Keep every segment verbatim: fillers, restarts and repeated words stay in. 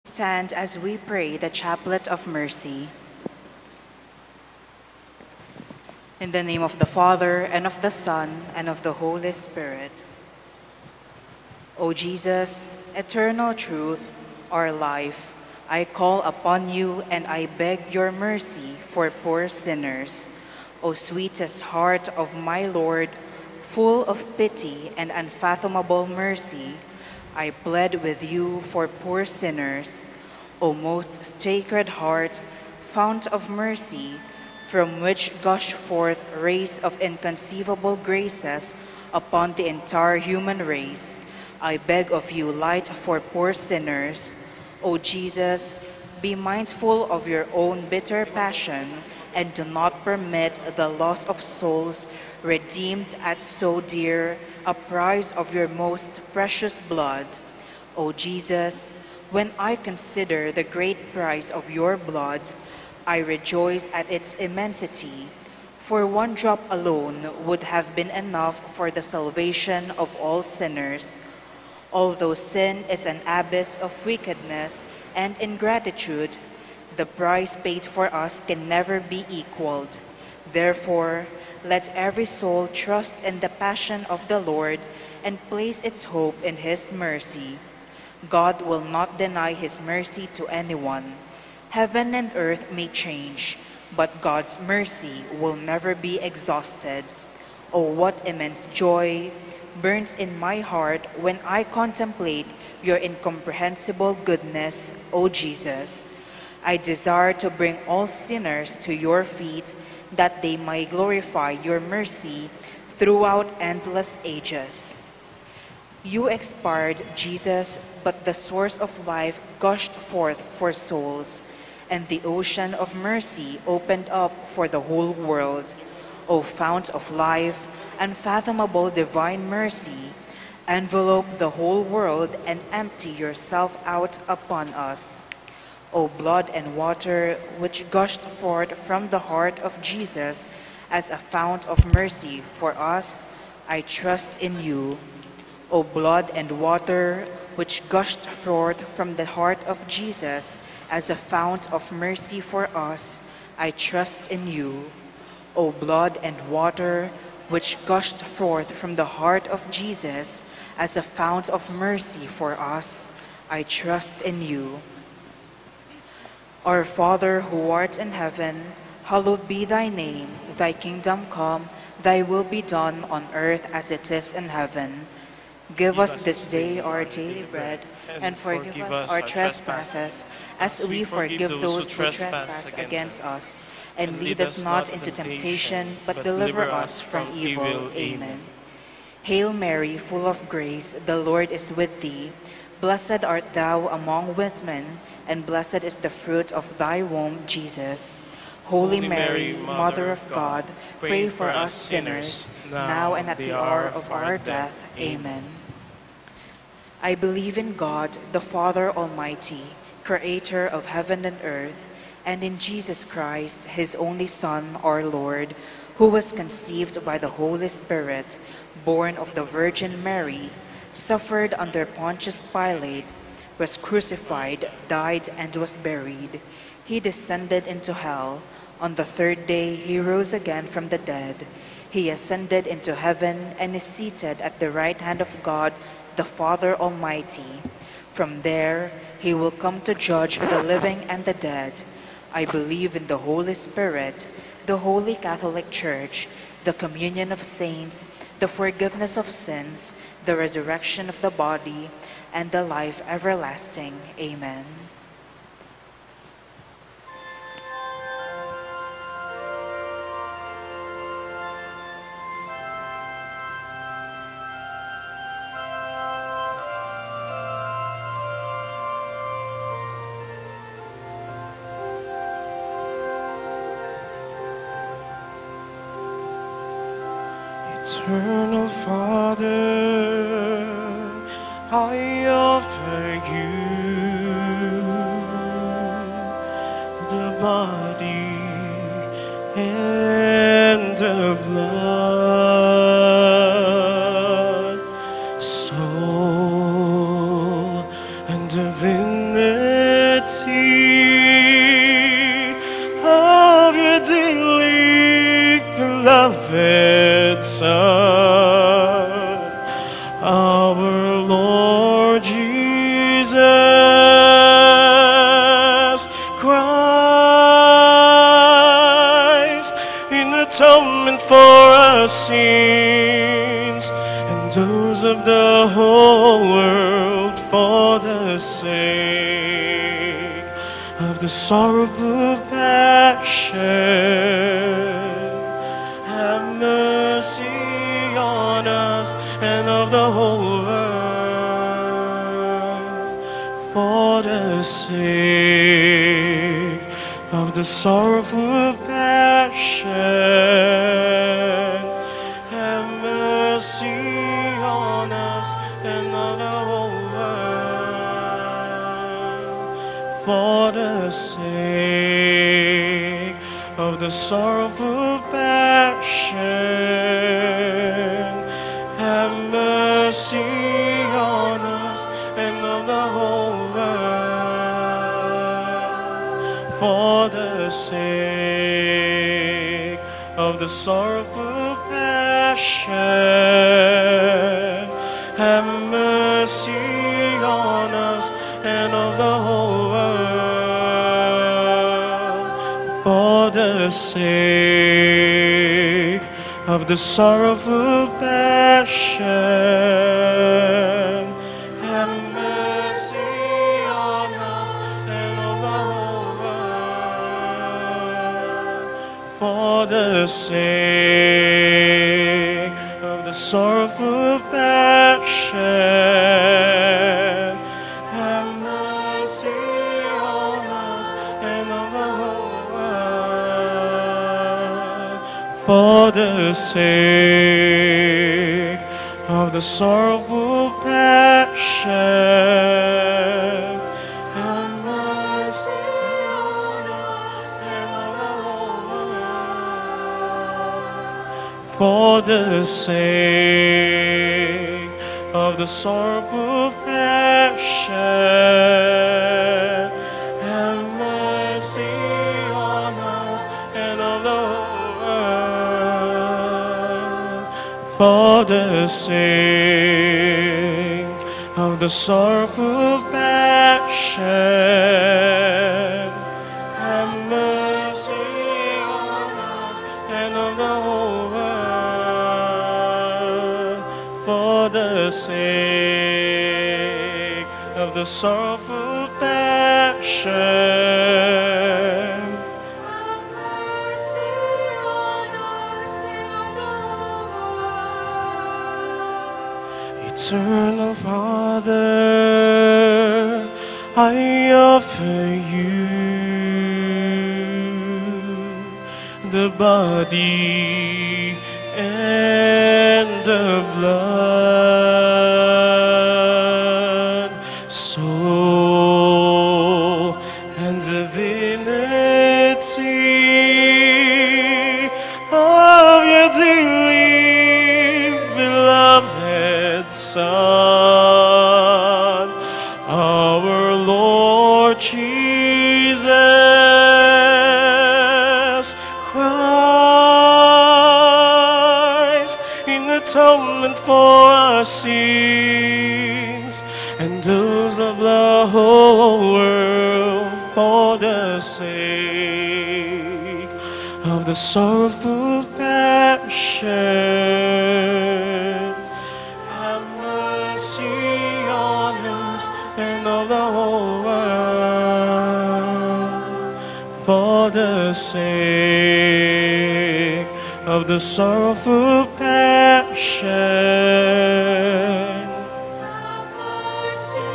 Stand as we pray the Chaplet of Mercy. In the name of the Father, and of the Son, and of the Holy Spirit. O Jesus, eternal truth, our life, I call upon you and I beg your mercy for poor sinners. O sweetest heart of my Lord, full of pity and unfathomable mercy, I plead with you for poor sinners. O most sacred heart, fount of mercy, from which gush forth rays of inconceivable graces upon the entire human race, I beg of you light for poor sinners. O Jesus, be mindful of your own bitter passion and do not permit the loss of souls redeemed at so dear a price of your most precious blood. O Jesus, when I consider the great price of your blood, I rejoice at its immensity, for one drop alone would have been enough for the salvation of all sinners. Although sin is an abyss of wickedness and ingratitude, the price paid for us can never be equaled. Therefore, let every soul trust in the passion of the Lord and place its hope in his mercy. God will not deny his mercy to anyone. Heaven and earth may change, but God's mercy will never be exhausted. Oh, what immense joy burns in my heart when I contemplate your incomprehensible goodness, O Jesus. I desire to bring all sinners to your feet that they may glorify your mercy throughout endless ages. You expired, Jesus, but the source of life gushed forth for souls, and the ocean of mercy opened up for the whole world. O fount of life, unfathomable divine mercy, envelope the whole world and empty yourself out upon us. O blood and water which gushed forth from the heart of Jesus as a fount of mercy for us, I trust in you. O blood and water which gushed forth from the heart of Jesus as a fount of mercy for us, I trust in you. O blood and water which gushed forth from the heart of Jesus as a fount of mercy for us, I trust in you. Our Father who art in heaven, hallowed be thy name. Thy kingdom come, thy will be done on earth as it is in heaven. Give us this day our daily bread, and forgive us our trespasses, as we forgive those who trespass against us. And lead us not into temptation, but deliver us from evil. Amen. Hail Mary, full of grace, the Lord is with thee. Blessed art thou among women, and blessed is the fruit of thy womb, Jesus. Holy Mary, Mother of God, pray for us sinners, now and at the hour of our death. Amen. I believe in God, the Father Almighty, creator of heaven and earth, and in Jesus Christ, his only Son, our Lord, who was conceived by the Holy Spirit, born of the Virgin Mary, suffered under Pontius Pilate, was crucified, died, and was buried. He descended into hell. On the third day he rose again from the dead. He ascended into heaven and is seated at the right hand of God, the Father Almighty. From there he will come to judge the living and the dead. I believe in the Holy Spirit, the Holy Catholic Church, the communion of saints, the forgiveness of sins, the resurrection of the body, and the life everlasting. Amen. Eternal Father, I offer you the body and the blood, soul and divinity Those of the whole world, for the sake of the sorrowful passion, have mercy on us and of the whole world, for the sake of the sorrowful passion, have mercy on us and on the whole world, for the sake of the sorrowful passion, have mercy on us and on the whole world, for the sake of the sorrowful passion, have mercy on us and of the whole world, for the sake of the sorrowful passion, have mercy on us and of the whole world, for the sake of the sorrowful passion, have mercy on us and on the whole world, for the sake of the sorrowful passion, have mercy on us and on the whole world, for the sake of the sorrowful passion, have mercy on us and of the whole world, for the sake of the sorrowful passion, have mercy on us and on the whole world, for the sake of the sorrowful passion, have mercy on us and on the whole world. Eternal Father, I offer you the body and the blood, soul and divinity of your dearly beloved Son, our Lord Jesus Christ, in atonement for our sins and those of the whole world, for the sake of the sorrowful passion, have mercy on us and on the whole world, for the sake of the sorrowful passion, have mercy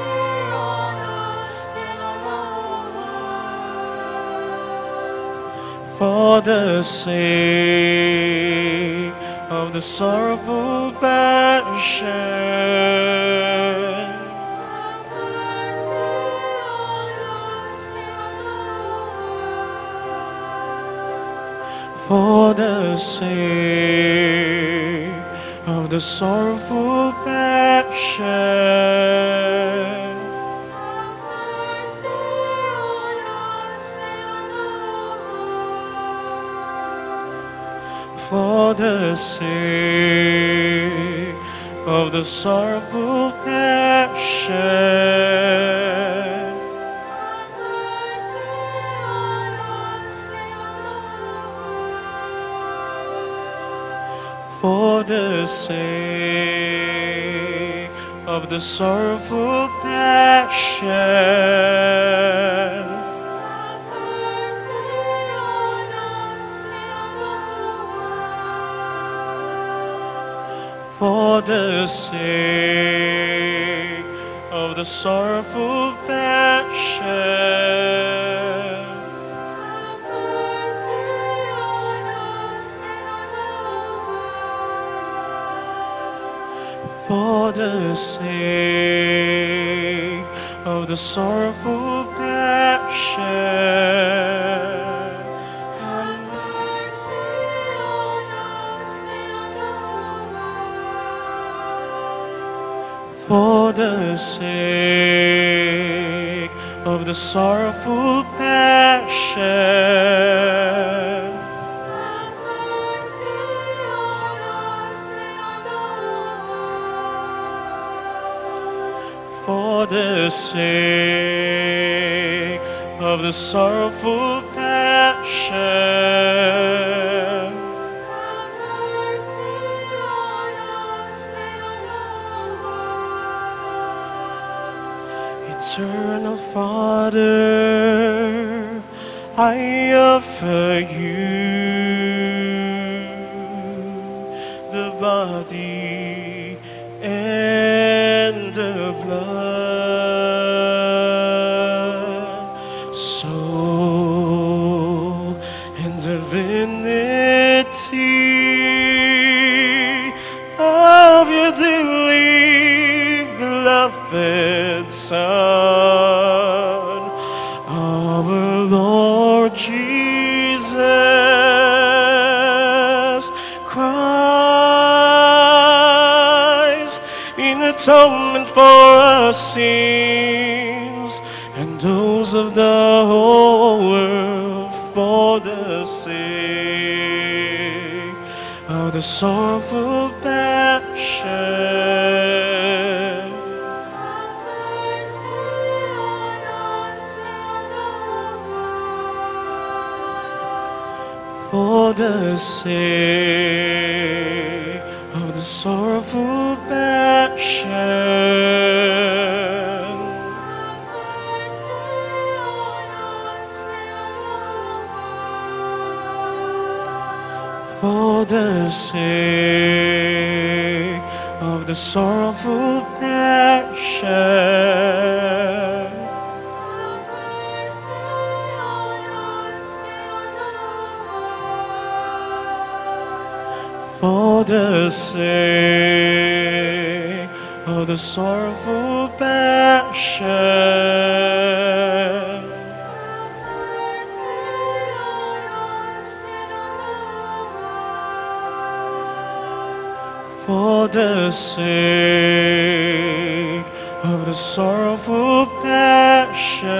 on us and on the whole world, for the sake of the sorrowful passion, have mercy on us and on the whole world, for the sake of the sorrowful passion, have mercy on us and on the whole world, for the sake of the sorrowful passion, have mercy on us and on the whole world, for the sake of the sorrowful passion. For the sake of the sorrowful passion. For the sake of the sorrowful passion. For the sake of the sorrowful passion. For the sake of the sorrowful passion. Eternal Father, I offer you the body and the blood, soul and divinity of your dearly beloved Son, our Lord Jesus Christ, in atonement for our sins and those of the whole world, for the sake of the sorrowful passion. For the sake of the sorrowful passion. For the sake of the sorrowful passion. For the sake of the sorrowful passion. For the sake of the sorrowful passion.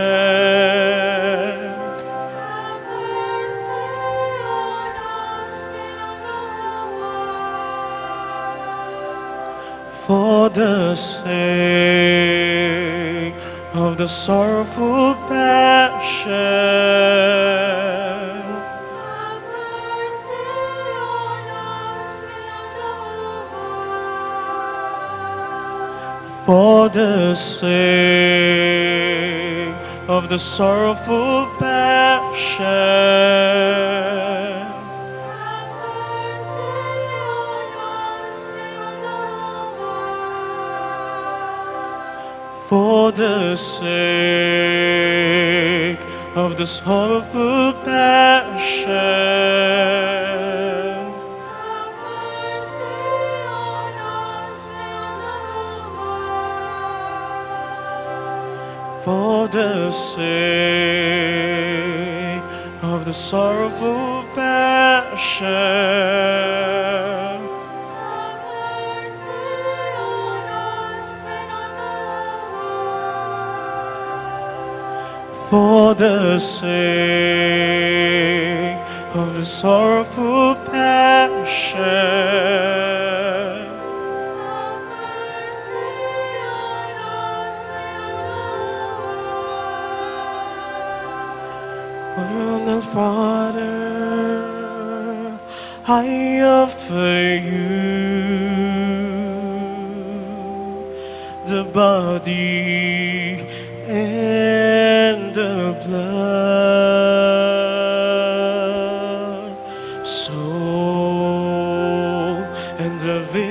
For the sake of the sorrowful passion. For the sake of the sorrowful passion. For the sake of the sorrowful passion. For the sake of the sorrowful passion. For the sake of the sorrowful passion. Eternal Father, I offer you the body and the blood, soul and divinity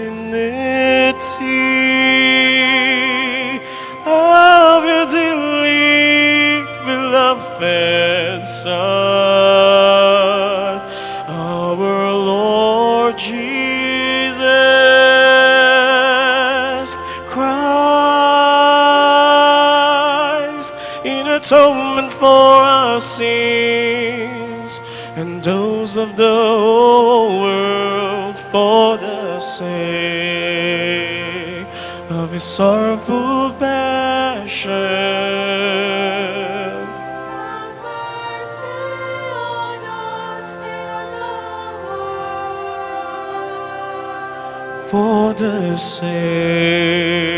of your dearly beloved Son, our Lord Jesus Christ, in atonement for our sins and those of the whole world, for the sake of his sorrowful passion. For the sake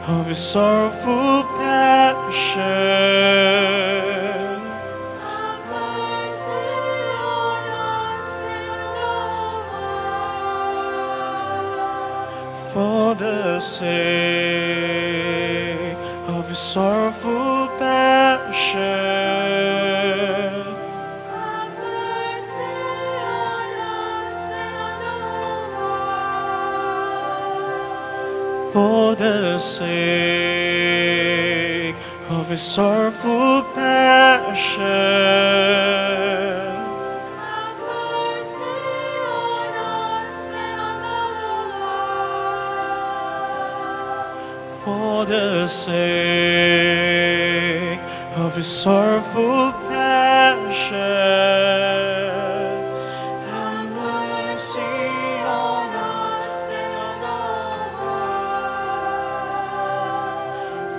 of his sorrowful passion. For the sake of his sorrowful passion. For the sake of his sorrowful passion. For the sake of his sorrowful passion. Have mercy on us, Lord.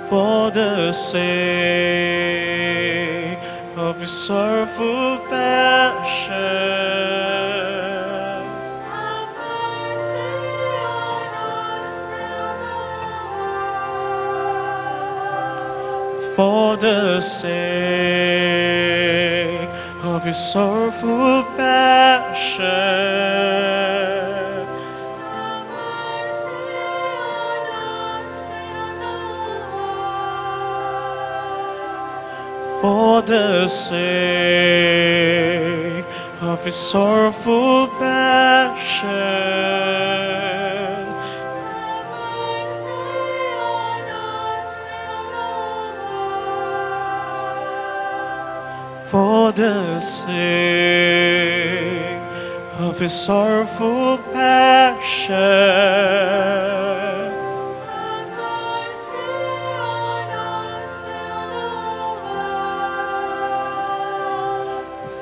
For the sake of his sorrowful passion. Have mercy on us, Lord. For the sake of his sorrowful passion. Have mercy on us, Lord. For the sake of his sorrowful passion. Have mercy on us, Lord. For the sake of his sorrowful passion. Have mercy on us, Lord.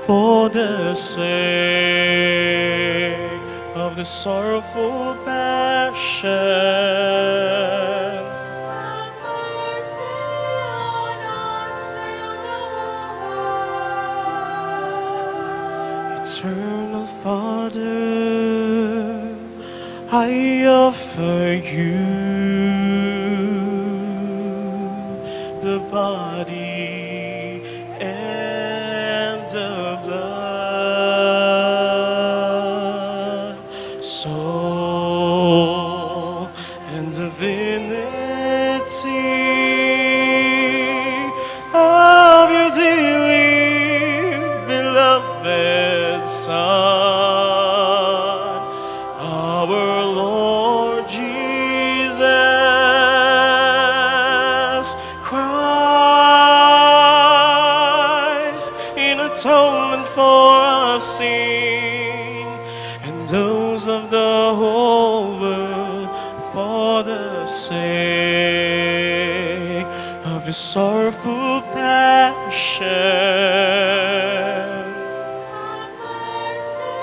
For the sake of the sorrowful passion. Have mercy on us, Lord. Eternal Father, I offer you the body and the blood, soul and divinity of your dearly beloved Son, our Lord Jesus Christ, in atonement for our sin and those of the whole world, for the sake of his sorrowful passion. Have mercy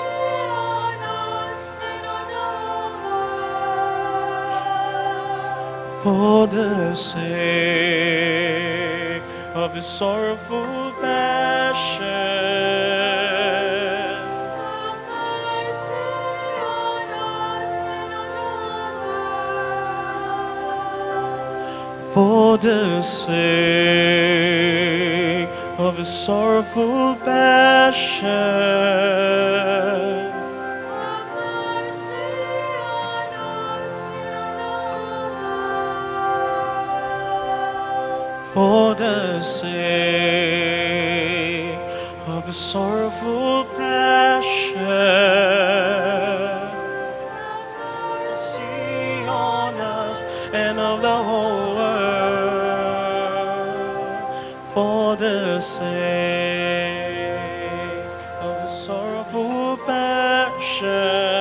on us, Lord. For the sake of his sorrowful passion. Have mercy on us, Lord. For the sake of his sorrowful passion. Have mercy on us, Lord. For the sake of his sorrowful passion, have mercy on us and of the whole world. For the sake of his sorrowful passion,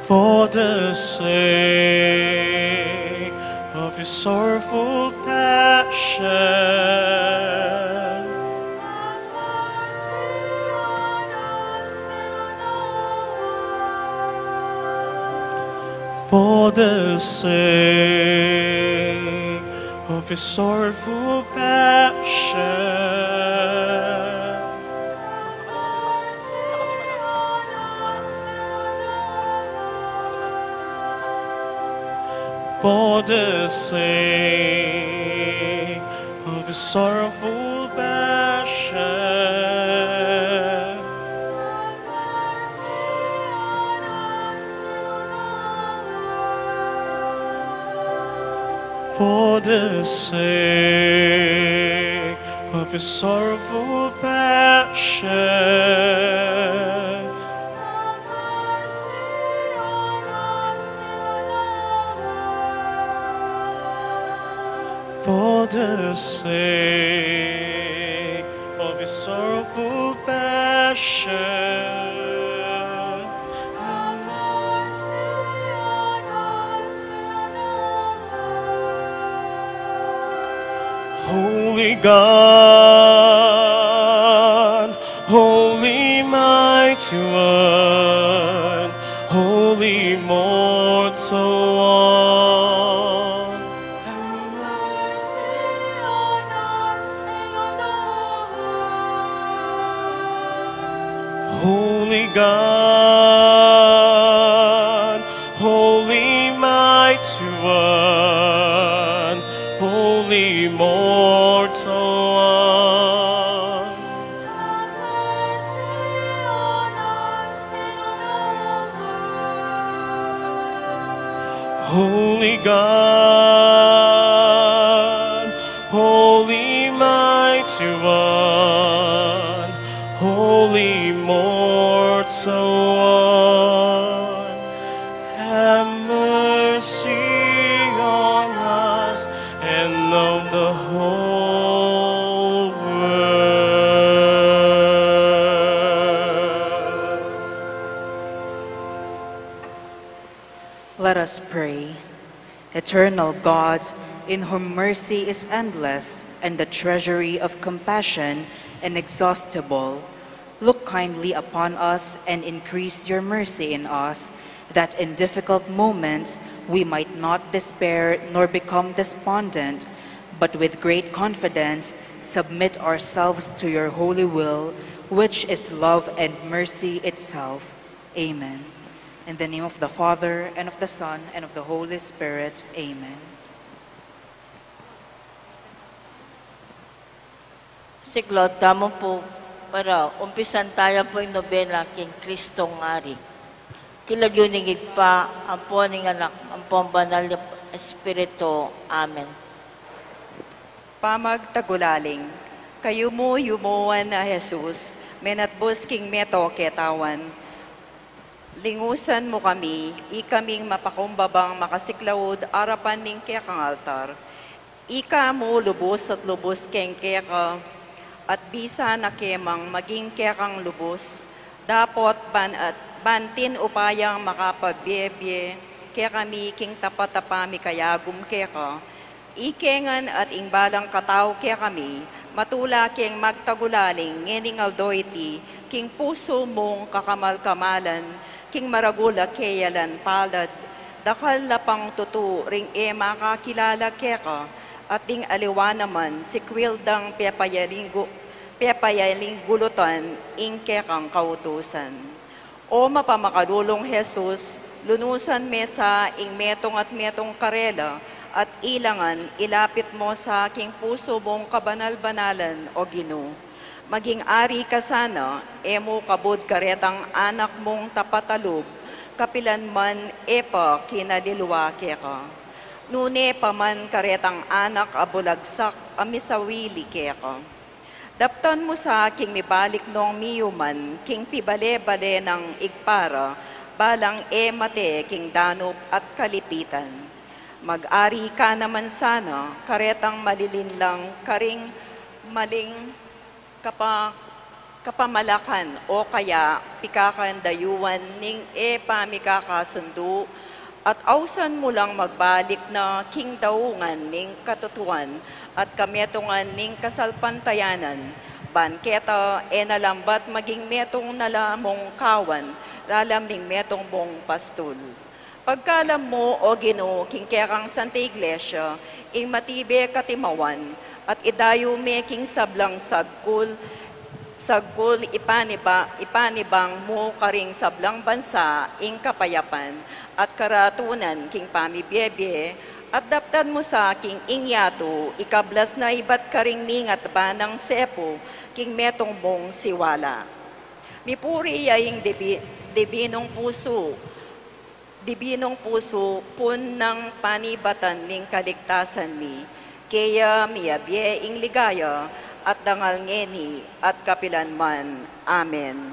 for the sake of his sorrowful passion, for the sake of his sorrowful passion, for the sake of his sorrowful passion, for the sake of his sorrowful passion, for the sake of his sorrowful passion, have mercy on us and on the world. Holy God, Holy Mighty One, Holy Immortal One, have mercy on us and on the world. Holy God, Holy Mighty One, Holy Immortal One, have mercy on us and on the world. Holy God, Holy Mighty One, Holy Immortal One, have mercy on us and on the whole world. Let us pray. Eternal God, in whom mercy is endless and the treasury of compassion inexhaustible, look kindly upon us and increase your mercy in us, that in difficult moments we might not despair nor become despondent, but with great confidence submit ourselves to your holy will, which is love and mercy itself. Amen. In the name of the Father, and of the Son, and of the Holy Spirit. Amen. Siklaud tamu pu para umpisan taya pu ing nobena king Kristong Ari. King lagyu ning Ibpa, ampo ning Anak, ampo ning Banal a Espiritu. Amen. Pamagtagulaling. Kayumu yumuan a Jesus, menatbus king meto ketawan. Lingusan mu kami, ikaming mapakumbabang makasiklaud arapan ning kekang altar. Ika mu lubus at lubus keng keka, at bisa na kemang maging kekang lubus, dapot ban at banting upayang makapabie-bie kekami king tapat a pamikayagum keka, ike ngan at ing balang katau kekami, matula keng magtagulaling ngening aldo iti, king pusu mung kakamal-kamalan, king maragul a keyalan palad, dakal na pang tutu ring e makakilala keka, at ding aliwa naman sikwil dang pepayalinggu-, pepayalinggulutan ing kekang kautusan. O mapamakalulung Jesus, lunusan me sa ing metung at metung karela, at ila ngan ilapit mo sa king pusu mung kabanal-banalan, O Ginu. Maging ari ka sana, e mu kabud karetang anak mung tapat a lub, kapilan man e pa kinalilwa keka. Nune pa man karetang anak a bulagsak a misawili keka. Daptan mu sa king mibalik nong miyuman, king pibale-bale nang Ibpa ra, balang e mate king danup at kalipitan. Mag-ari ka naman sana, karetang malilinlang karing maling kapa-, kapamalakan o kaya pikakandayuan ning e pa mikakasundu, at ausan mu lang magbalik na king daungan ning katutuan at kametungan ning kasalpantayanan, ban keta e na lambat maging metung na la mung kawan lalam ning metung mung pastul. Pagkalam mu, O Ginu, king kekang Santa Iglesia, ing matibe katimawan, at idayu me king sablang sagkul, sagkul ipaniba-, ipanibang mu karing sablang bansa ing kapayapan at karatunan king pamibie-bie, at daptan mu sa king ing yatu, ikablas na ibat karing mingat banang sepu king metung mung siwala. Mipuri ya ing dibi-, dibinung pusu, dibinung pusu, pun nang panibatan ning kaligtasan mi, keya miyabie ing ligaya at dangal ngeni at kapilan man. Amen.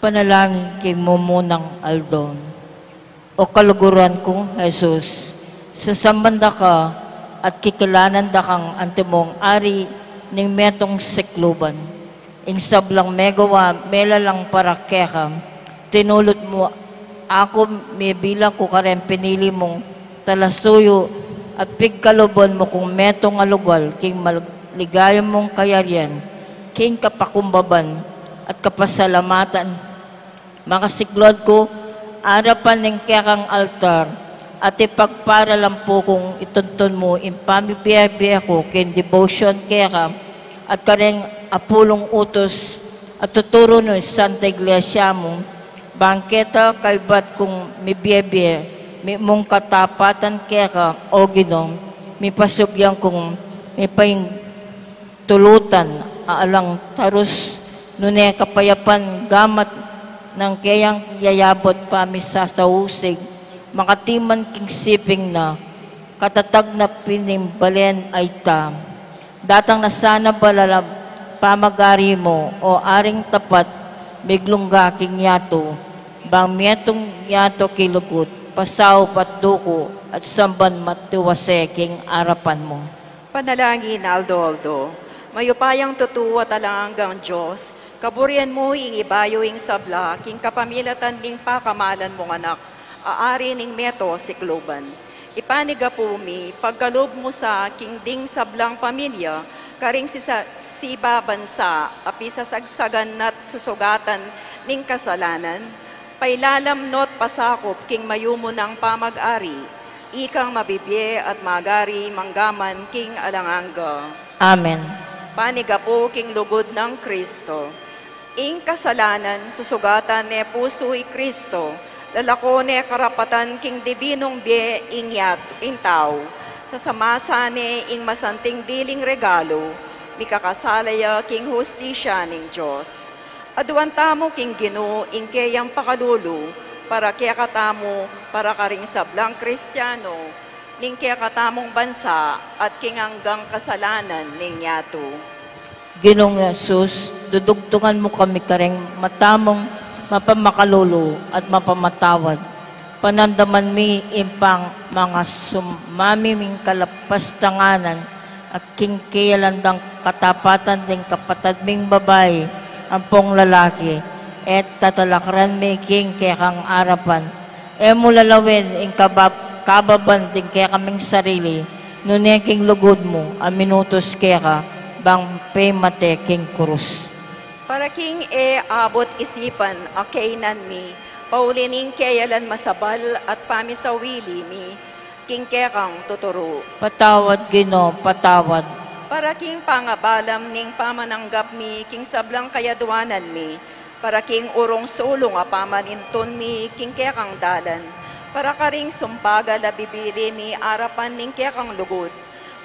Panalangin king mumunang aldo. O kaluguran kung Jesus, sasamban da ka at kikilanan da kang antimong ari ning metung sikluban. Ing sablang megawa me la lang para keka, tinulut mu aku, mibilang ku kareng pinili mung talasuyu, at pigkaluban mu kung metung a lugal king maligaya mung kayarian, king kapakumbaban at kapasalamatan. Makasiklod ku arapan ning kekang altar, at ipagparalan pu kung ituntun mu ing pamibie-bie ku king devotion keka, at kareng apulung utus a tuturu ning Santa Iglesia mu, bang keta kaybat kung mibie-bie, mitmung katapatan keka, O Ginu, mipasubyan kung mipaing tulutan a alang tarus, nune kapayapan gamat nang keyang yayabut pamisasausig, makatiman king siping na, katatag na pin ning balen a ita. Datang na sana bala la pamag-ari mu, o Aring tapat, miglungga king yatu, bang metung yatu king lugud, pasaup at duku, at samban matiwase king arapan mu. Panalangin aldo-aldo. Mayupayang tutu at alang anggang Dios, kaburian mu ing ibayu ing sabla king kapamilatan ning pakamalan mung Anak, a Ari ning meto sikluban. Ipanigapu mi, pagkalub mu sa king ding sablang pamilya, karing sisa-, siba bansa, a pisasagsagan na't susugatan ning kasalanan, pailalam no't pasakup king mayumu nang pamag-ari, ikang mabibie at mag-ari manggaman king alang angga. Amen. Panigapu king lugud nang Kristo. Ing kasalanan, susugatan ne pusu i Kristo, lalako ne karapatan king dibinung bie ing yat-, ing tau, sasamasa ne ing masanting diling regalu, mikakasala ya king hustisya ning Dios. Aduan tamu king Ginu ing keyang pakalulu, para kekatamu, para karing sablang Kristiano, ning kekatamung bansa, at king anggang kasalanan ning yatu. Ginung Jesus, dudugtungan mu kami karing mata mung mapamakalulu at mapamatawad. Panandaman mi ing pang-, mangasumami ming kalapastanganan, at king keyalan dang katapatan ding kapatad ming babai ampong lalaki, at tatalakaran mi king kekang arapan. E mu lalawin ing kabab-, kababan ding kekaming sarili, nune king lugud mu a minutus keka, bang pemate king krus. Para king e abut isipan a keynan mi, pauli ning keyalan masabal at pamisawili mi, king kekang tuturu. Patawad, Ginu, patawad. Para king pangabalam ning pamananggap mi, king sablang kayaduanan mi, para king urung sulung a pamanintun mi, king kekang dalan, para karing sumbagal a bibili mi, arapan ning kekang lugud,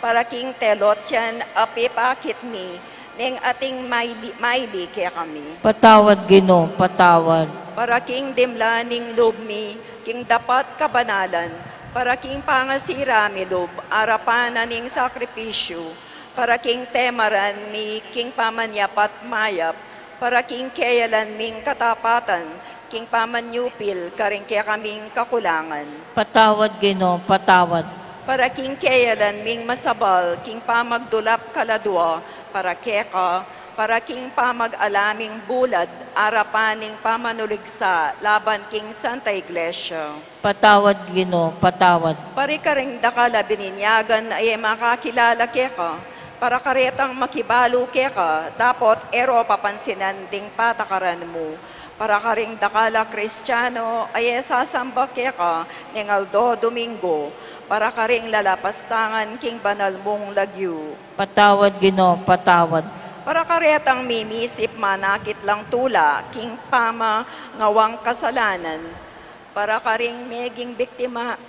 para king telotian a pepakit mi, Neng ating maili, maili kekami. Patawad, Ginu, patawad. Para king dimla ning lub mi king dapat kabanalan, para king pangasira mi lub arapan na ning sakripisyu, para king temaran mi king pamanyapat mayap, para king keyalan ming katapatan, king pamanyupil karing kekaming kakulangan. Patawad, Ginu, patawad. Para king keyalan ming masabal king pamagdulap kaladua para keka, para king pamag-alaming bulad arapan ning pamanuligsa laban king Santa Iglesia. Patawad, Ginu, patawad. Para karing dakal a bininyagan a e makakilala keka, para karetang makibalu keka dapot e ro papansinan ding patakaran mu, para karing dakal a Kristiano a e sasamba keka ning aldo Domingo, para karing lalapastangan king banal mung lagyu. Patawad, Ginu, patawad. Para karetang mimisip manakit lang tula king pamangawang kasalanan, para karing meging biktima,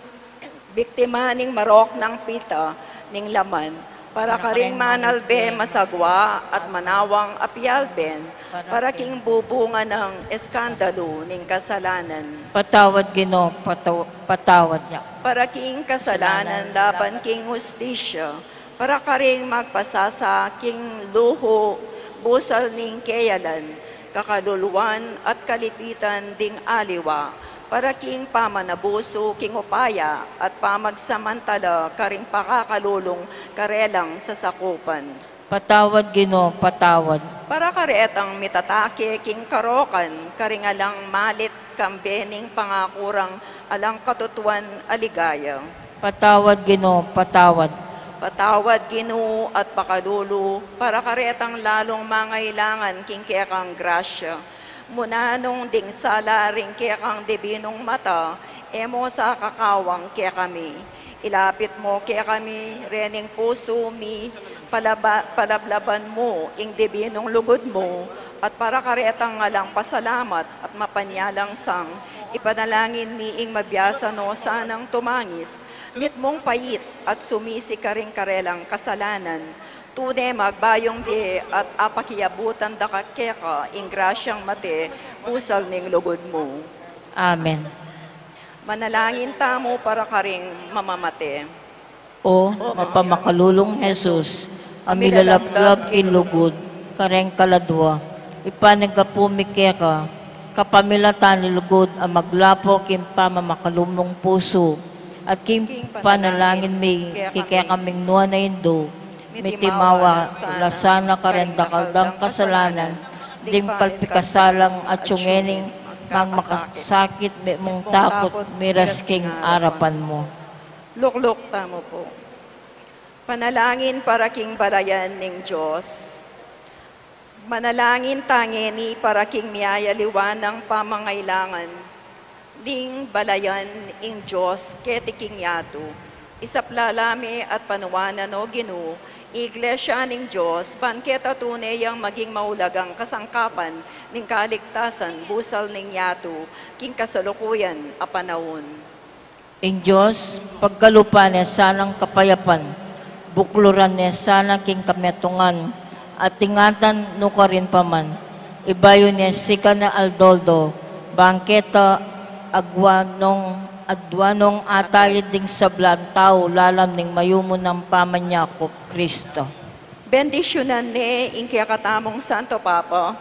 biktima ning marok nang pita ning laman, para karing manalbe masagwa at manawang apialben, para king bubunga nang eskandalu ning kasalanan. Patawad, Ginu, pataw-, patawad ya. Para king kasalanan laban king hustisya, para karing magpasasa king luhu busal ning keyalan, kakaluluan at kalipitan ding aliwa, para king pamanabusu king upaya at pamagsamantala karing pakakalulung karelang sasakupan. Patawad, Ginu, patawad. Para karetang mitatake king karokan karing alang malit kambe ning pangaku rang alang katutuan a ligaya. Patawad, Ginu, patawad. Patawad, Ginu, at pakalulu para karetang lalung mangailangan king kekang grasya. Munanung ding sala ring kekang dibinung mata, e mo sa kakawang kekami. Ilapit mo kekami rening pusu mi, palaba-, palablaban mu ing dibinung lugud mu, at para karetang alang pasalamat at mapanyalang sang, ipanalangin mi ing mabiasa no sanang tumangis mitmung pait at sumisi karing karelang kasalanan, tune magbayung bie at apakiabutan da ka keka ing grasyang mate busal ning lugud mu. Amen. Manalangin tamu para karing mamamate. O mapamakalulung Jesus, a milalablab king lugud kareng kaladua, ipanyawad mi keka, kapamilatan ning lugud a maglapo king pamamakalulung pusu, at king panalangin mi king kekaming nuan a Indu, mitimawa la sana kareng dakal dang kasalanan, ding palpikasalang at yung ngening magmakasakit mitmung takut miras king arapan mu. Lukluk tamu pu. Panalangin para king balayan ning Dios. Manalangin ta ngeni para king miyayaliwan a pamangailangan ning balayan ning Dios keti king yatu. Isaplala me at panuanan, o Ginu, ing Iglesia ning Dios, ban keta tune yang maging maulagang kasangkapan ning kaligtasan busal ning yatu king kasalukuyan a panaun. Ing Dios, pagkalupa ne sanang kapayapan, bukluran ne sana king kametungan, at ingatan nu karin pa man, ibayu ne sika king aldo-aldo, ban keta agwa nong, agwa nong atayid ding sablang tau lalam ning mayumu nang pamanyakup, Kristo. Bendisyunan ne ing kekatamung Santo Papa,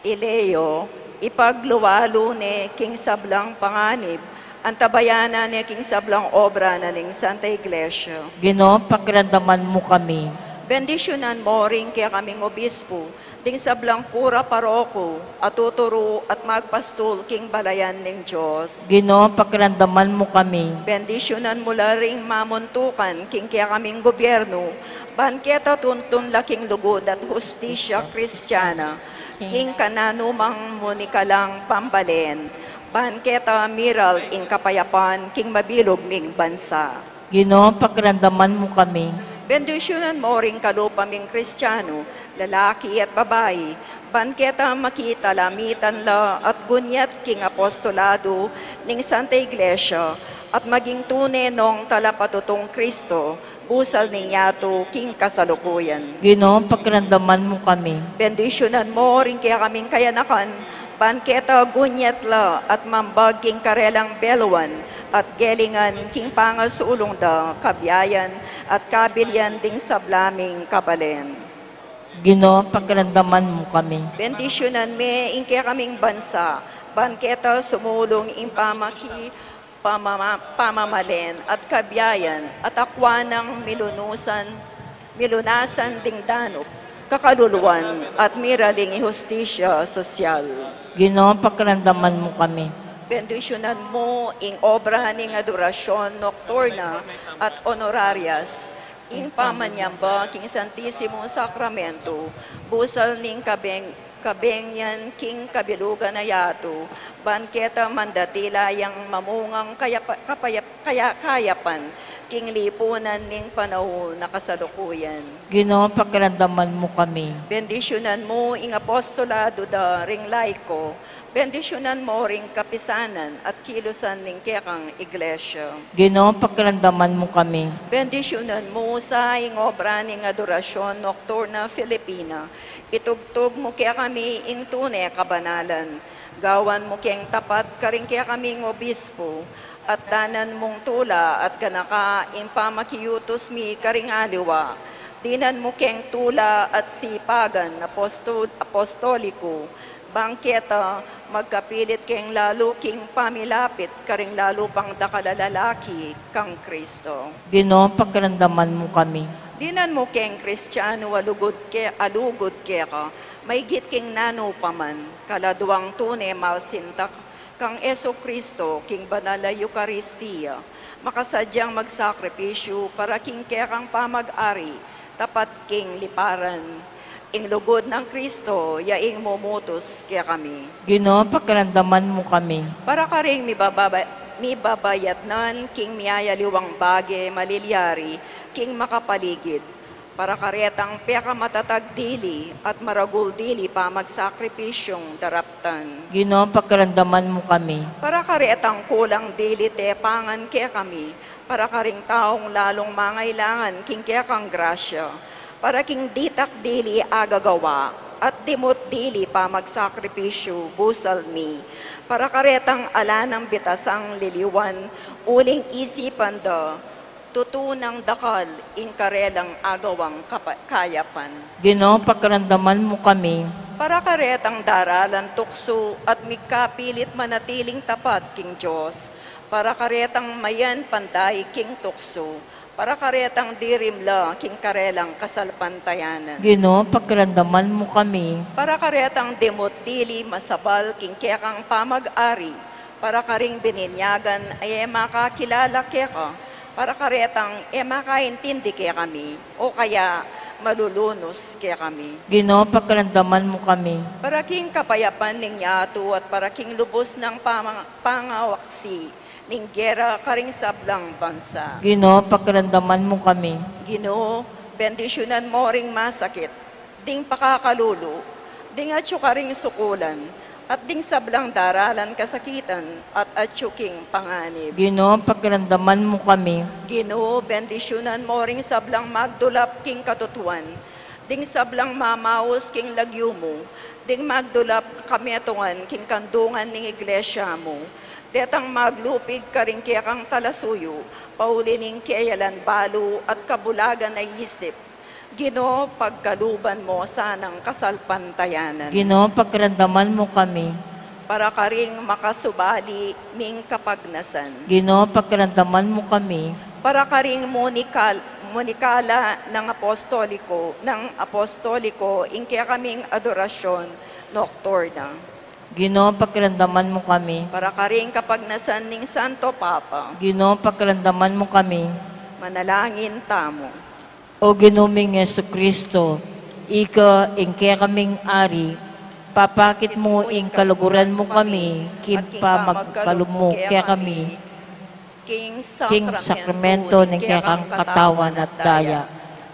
i Leo, ipagluwalu ne king sablang panganib, antabayanan ne king sablang obra na ning Santa Iglesia. Ginu, pakiramdaman mu kami. Bendisyunan mo ring kekaming obispo, ding sablang kura paroko, a tuturu at magpastul king balayan ning Dios. Ginu, pakiramdaman mu kami. Bendisyunan mu la ring mamuntukan king kekaming gobyerno, ban keta tuntun la king lugud at hustisya Kristiana, king kananumang munikalang pambalen, ban keta miral ing kapayapan king mabilug ming bansa. Ginu, pakiramdaman mu kami. Bendisyunan mo ring kalupa ming Kristiano, lalaki at babai, ban keta makitalamitan la at gunyat king apostolado ning Santa Iglesia, at maging tune nong talapatutung Kristo, Busal ning yatu king kasalukuyan. Ginu, pakiramdaman mu kami. Bendisyunan mu ring kekaming kayanakan, ban keta gunyet la at mambag king karelang beluan at gelingan king pangasulung da, kabiayan at kabilian ding sabla ming kabalen. Ginu, pakiramdaman mu kami. Bendisyunan me ing kekaming bansa, ban keta sumulung ing pamaki pamama-, pamamalen at kabiayan at akwa nang milunusan, milunasan ding danup, kakaluluan at miraling hustisya sosyal. Ginu, pakiramdaman mu kami. Bendisyunan mu ing obra ning adorasyon nokturna at honorarias, ing pamanyamba king Santisimo Sakramento, busal ning kabeng-, kabengian king kabilugan a yatu, ban keta mandatila yang mamungang kayapa-, kapayap-, kaya-, kayapan king lipunan ning panaun a kasalukuyan. Ginu, pakiramdaman mu kami. Bendisyunan mu ing apostolado da ring laiko, bendisyunan mu ring kapisanan at kilusan ning kekang iglesia. Ginu, pakiramdaman mu kami. Bendisyunan mu sa ing obra ning adorasyon nokturna Filipina, itugtug mu kekami ing tune kabanalan. Gawan mu keng tapat karing kekaming obispo, at danan mung tula at ganaka ing pamakiutus mi karing aliwa. Dinan mu keng tula at sipagan apostol-, apostoliku, bang keta magkapilit keng lalu king pamilapit karing lalu pang dakal a lalaki kang Kristo. Ginu, pakiramdaman mu kami. Dinan mu keng Kristiyanu a lugud ke-, a lugud keka, maygit king nanu pa man, kaladwang tune malsintak kang Jesu-Kristo king banal a Eukaristia, makasadyang magsakripisyu para king kekang pamag-ari, tapat king liparan. Ing lugud nang Kristo, ya ing mumutus kekami. Ginu, pakiramdaman mu kami. Para karing mibababa-, mibabayatnan king miyayaliwang bage malilyari king makapaligid, para karetang pekamatatag dili at maragul dili pamagsakripisyung daraptan. Ginu, pakiramdaman mu kami. Para karetang kulang dili tepangan kekami, para karing taung lalung mangailangan king kekang grasya, para king ditak dili agagawa at dimut dili pamagsakripisyu busal mi, para karetang ala nang bitasang liliwan uling isipan da, tutu nang dakal ing karelang agawang kapa-, kayapan. Ginu, pakiramdaman mu kami. Para karetang daralan tuksu at migkapilit manatiling tapat king Dios, para karetang mayan panday king tuksu, para karetang dirimla king karelang kasalpantayanan. Ginu, pakiramdaman mu kami. Para karetang dimut dili masabal king kekang pamag-ari, para karing bininyagan a e makakilala keka, para karetang e makaintindi kekami, o kaya malulunus kekami. Ginu, pakiramdaman mu kami. Para king kapayapan ning yatu at para king lubus nang pamang-, pangawaksi ning gera karing sablang bansa. Ginu, pakiramdaman mu kami. Ginu, bendisyunan mu ring masakit, ding pakakalulu, ding atyu karing sukulan, at ding sablang daralan kasakitan, at atyu king panganib. Ginu, pakiramdaman mu kami. Ginu, bendisyunan mu ring sablang magdulap king katutuan, ding sablang mamaus king lagyu mu, ding magdulap kametungan king kandungan ning iglesia mu, detang maglupig karing kekang talasuyu, pauli ning keyalan balu at kabulagan a isip. Ginu, pagkaluban mu sanang kasalpantayanan. Ginu, pakiramdaman mu kami. Para karing makasubali ming kapagnasan. Ginu, pakiramdaman mu kami. Para karing munikal-, munikala nang apostoliko, nang apostoliko, ing kekaming adorasyon nokturna. Ginu, pakiramdaman mu kami. Para karing kapagnasan ning Santo Papa. Ginu, pakiramdaman mu kami. Manalangin tamu. O Ginu ming Jesucristo, ika ing kekaming Ari, papakit mu ing kaluguran mu kami king pamagkalub mu kekami king sakramento ning kekang katawan at daya.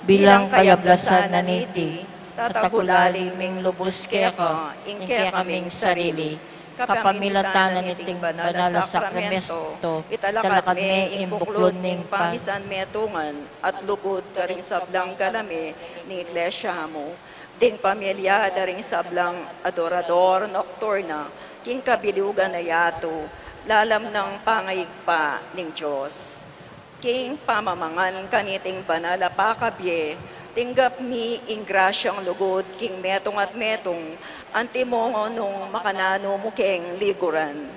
Bilang kayablasan na niti, tatagulaling ming lubus keka ing kekaming sarili, kapamilatan na niting banal a sakramento, italakad me ing buklud ning pamisan metungan at lugud karing sablang galame ning Iglesia mu, ding pamilya da ring sablang adorador nocturna king kabilugan a yatu, lalam nang pangaigpa ning Dios. King pamamangan kaniting banal a pakabie, tinggap mi ing grasyang lugud king metung at metung, antimo nung makananu mu keng liguran.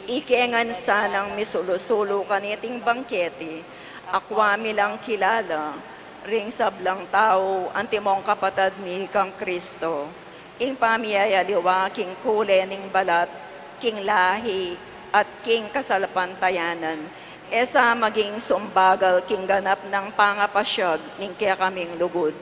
Ike ngan sanang misulu-sulu kaniting bangkete, akwa mi lang kilala ring sablang tau antimong kapatad mi kang Kristo. Ing pamiyayaliwa king kule ning balat, king lahi, at king kasalpantayanan, e sa maging sumbagal king ganap nang pangapasyag ning kekaming lugud.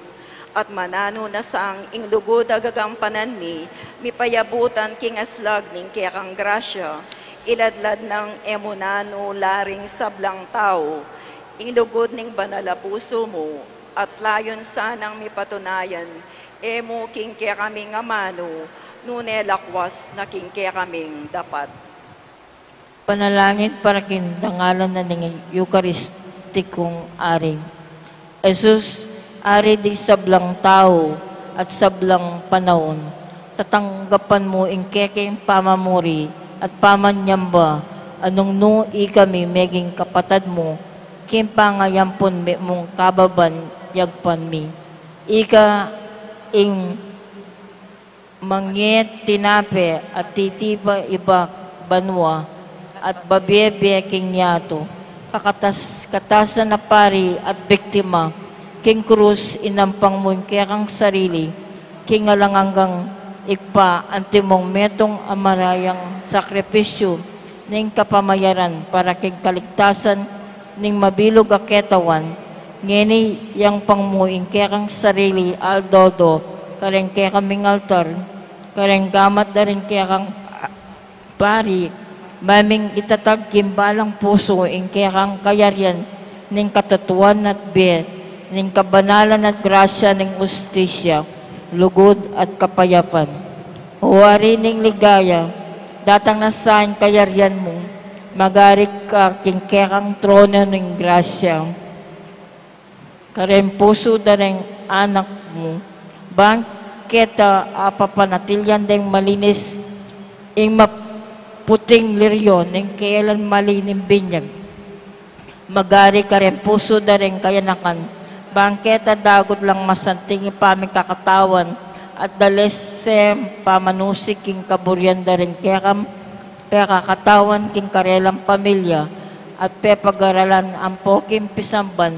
At mananu na sang ing lugud a gagampanan mi, mipayabutan king aslag ning kekang grasya, iladlad nang e mu nanu la ring sablang tau ing lugud ning banal a pusu mu, at layun sanang mipatunayan e mu king kekaming amanu, nune lakwas na king kekaming dapat. Panalangin para king dangalan na ning Eukaristikong Ari. Jesus, Ari ding sablang tau at sablang panaun, tatanggapan mu ing kekeng pamamuri at pamanyamba, a nung nu ikami meging kapatad mu king pangayampun mung kababan yagpan mi. Ika ing mangye tinape at titiba iba banua at babie-bie king yatu, kakatas-, katasan a pari at biktima, king krus inampang mu ing kekang sarili, king alang anggang Ibpa, antimong metung a marayang sakripisyu ning kapamayaran para king kaligtasan ning mabilug a ketawan, ngeni yampang mu ing kekang sarili aldo-aldo kareng kekaming altar, kareng gamat da ring kekang pari, maming itatag king balang pusu ing kekang kayarian ning katatuan at bie, ning kabanalan at grasya ning ustisya, lugud at kapayapan. O Ari ning ligaya, datang na sa ing kayarian mu, magari ka king kekang trono ning grasya. Kareng pusu da ring anak mu, bang keta apapanatilian deng malinis ing maputing liryo ning kelan malining binyag. Magari kareng pusu da ring kayanakan, bang keta dagud lang masanting ing pamikakatawan at dalese pamanusig king kaburian da ring kekang pekakatawan king karelang pamilya at pepagaralan ampo king pisamban.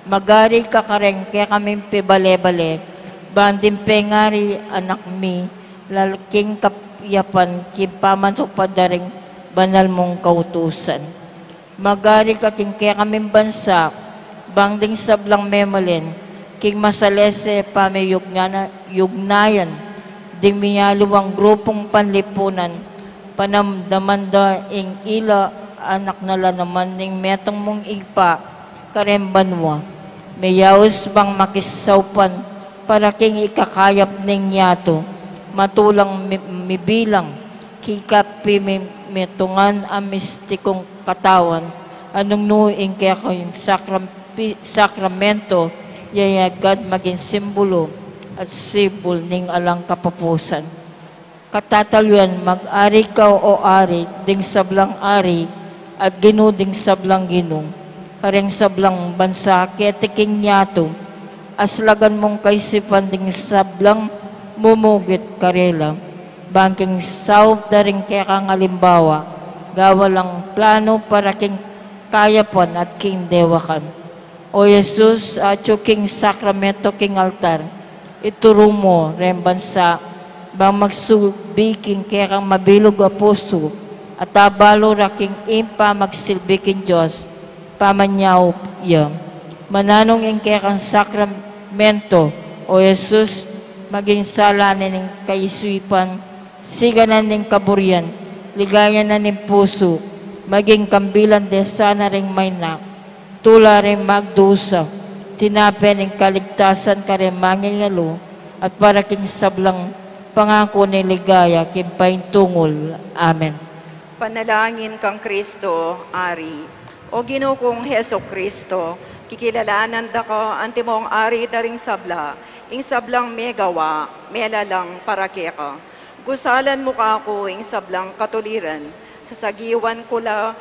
Magari ka kareng kekaming pibale-bale, bang ding pengari anak mi, lalaking kayapan king pamatupad da ring banal mung kautusan. Magari ka king kekaming bansa, bang ding sablang memalen, king masalese pamiyugnayan, ding miyaliwang grupung panlipunan, panamdaman da ing ila anak na la naman ning metung mung Ibpa kareng banua. Meyaus bang makisaupan para king ikakayap ning yatu, matulang mi-, mibilang, kikapimitungan a mistikung katawan, a nung nu ing kekang sakram-, pi-, sakramento, yayagad maging simbulu at sibul ning alang kapupusan. Katataliwan, mag-ari ka, o Ari, ding sablang ari, at Ginu ding sablang ginu, kareng sablang bansa keti king yatu, aslagan mung kaisipan ding sablang mumugit karela, bang king saup da ring kekang alimbawa, gawa lang planu para king kayapan at king dewakan. O Jesus, atyu king sakramento king altar, ituru mu reng bansa, bang magsilbi king kekang mabilug a pusu, at abalu ra king ing pamagsilbi king Dios, pamanyaup ya. Mananu ing kekang sakramento, o Jesus, maging sala na ning kaisipan, sigan na ning kaburian, ligaya na ning pusu, maging kambilan de sana ring mayna, tula ring magdusa, tinape ning kaligtasan kareng mangingalu, at para king sablang Pangaku ning ligaya king paintungul. Amen. Panalangin kang Kristo, Ari. O Ginu kung Jesucristo, kikilalanan da ka antimong Ari da ring sabla, ing sablang megawa, melalang para keka. Gusalan mu kaku ing sablang katuliran, sasagiwan ku la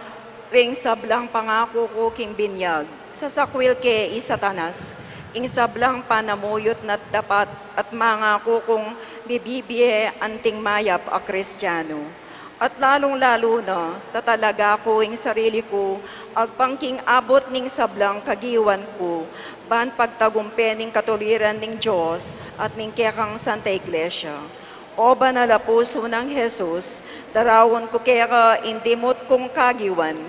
ring sablang pangaku ku king binyag, sasakwil ke i Satanas, ing sablang panamuyut na't dapat at mangaku kung bibibie anting mayap a Kristiano. At lalung-lalu na, tatalaga ku ing sarili ku, agpang king abut ning sablang kagiwan ku, ban pagtagumpe ning katuliran ning Dios at ning kekang Santa Iglesia. O banal a pusu nang Jesus, daraun ku keka ing dimut kung kagiwan,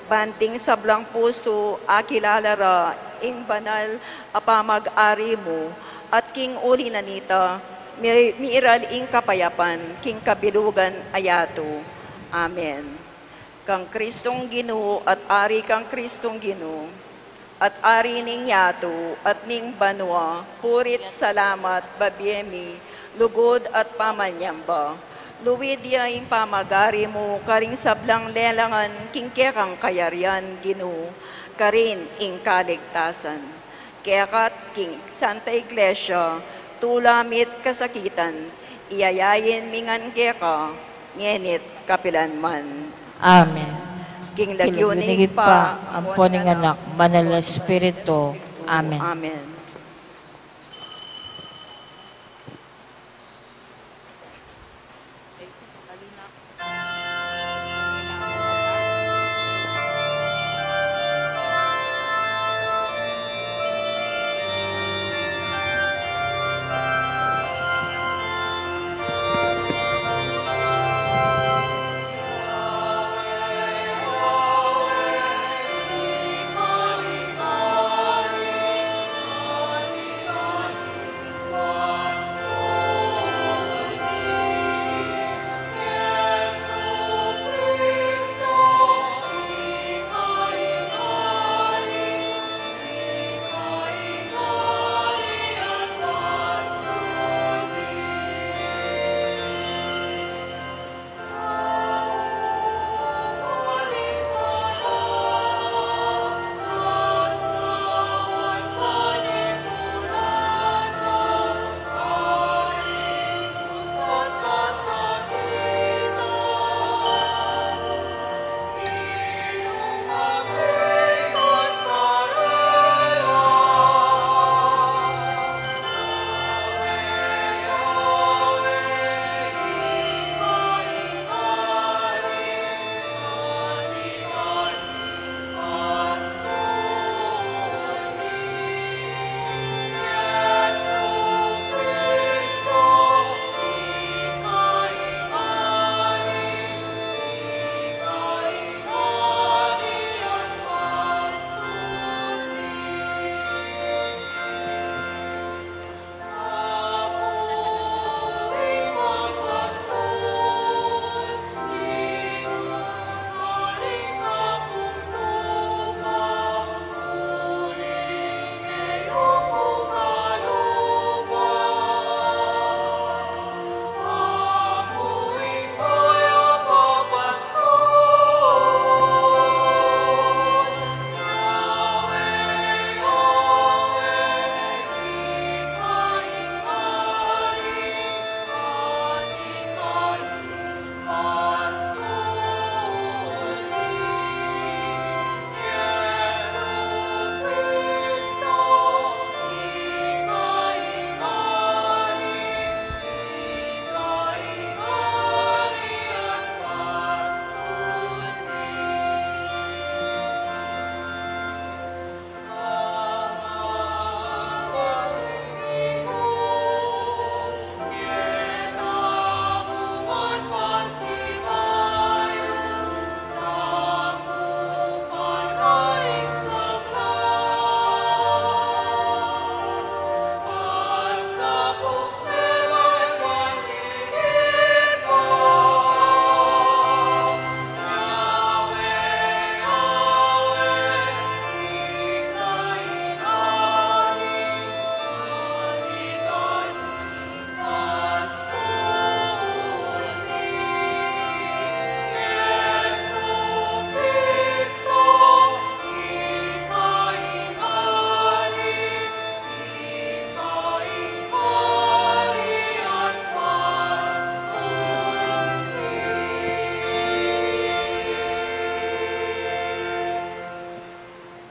ban ding sablang pusu akilala ra ing banal a pamag-ari mu, at king uli na nita, mi-, miiral ing kapayapan king kabilugan a yatu. Amen. Kang Kristong Ginu, at Ari kang Kristong Ginu, at Ari ning yatu, at ning banua, puri't salamat, babie mi, lugud at pamanyamba. Luid ya ing pamag-ari mu karing sablang lelangan king kekang kayarian, Ginu, karin ing kaligtasan. Keka't king Santa Iglesia, tula mi't kasakitan, iyayain mi ngan keka, ngeni't kapilan man. Amen. King lagyu ning Ibpa, ampo ning Anak, Banal a Espiritu. Amen. Amen.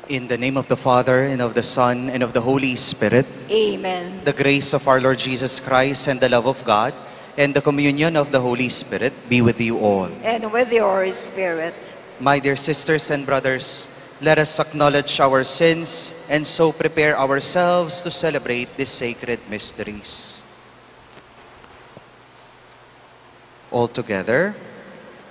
In the name of the Father, and of the Son, and of the Holy Spirit. Amen. The grace of our Lord Jesus Christ, and the love of God, and the communion of the Holy Spirit be with you all. And with your spirit. My dear sisters and brothers, let us acknowledge our sins and so prepare ourselves to celebrate these sacred mysteries. All together,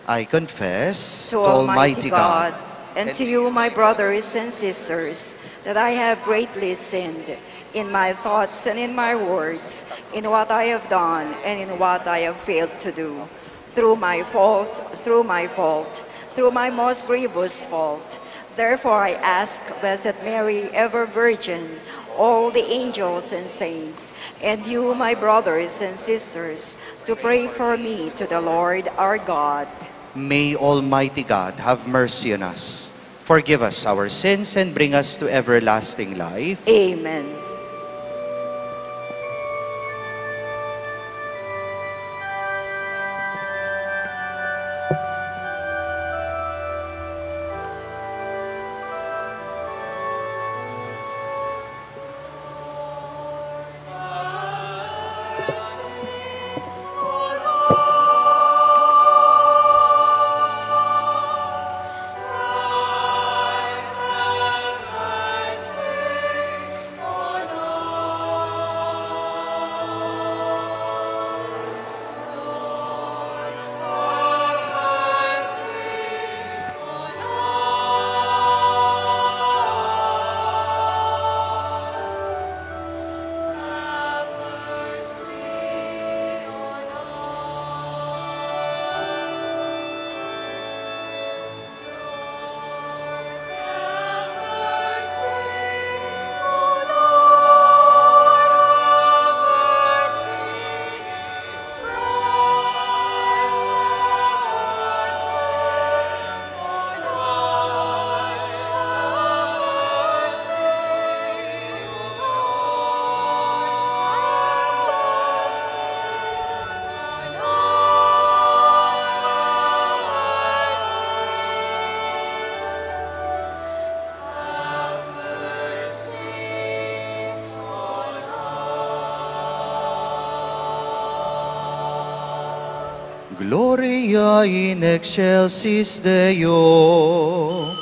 I confess to Almighty God and to you, my brothers and sisters, that I have greatly sinned in my thoughts and in my words, in what I have done and in what I have failed to do, through my fault, through my fault, through my most grievous fault. Therefore I ask Blessed Mary, ever Virgin, all the angels and saints, and you, my brothers and sisters, to pray for me to the Lord our God. May Almighty God have mercy on us, forgive us our sins, and bring us to everlasting life. Amen. Gloria in excelsis Deo.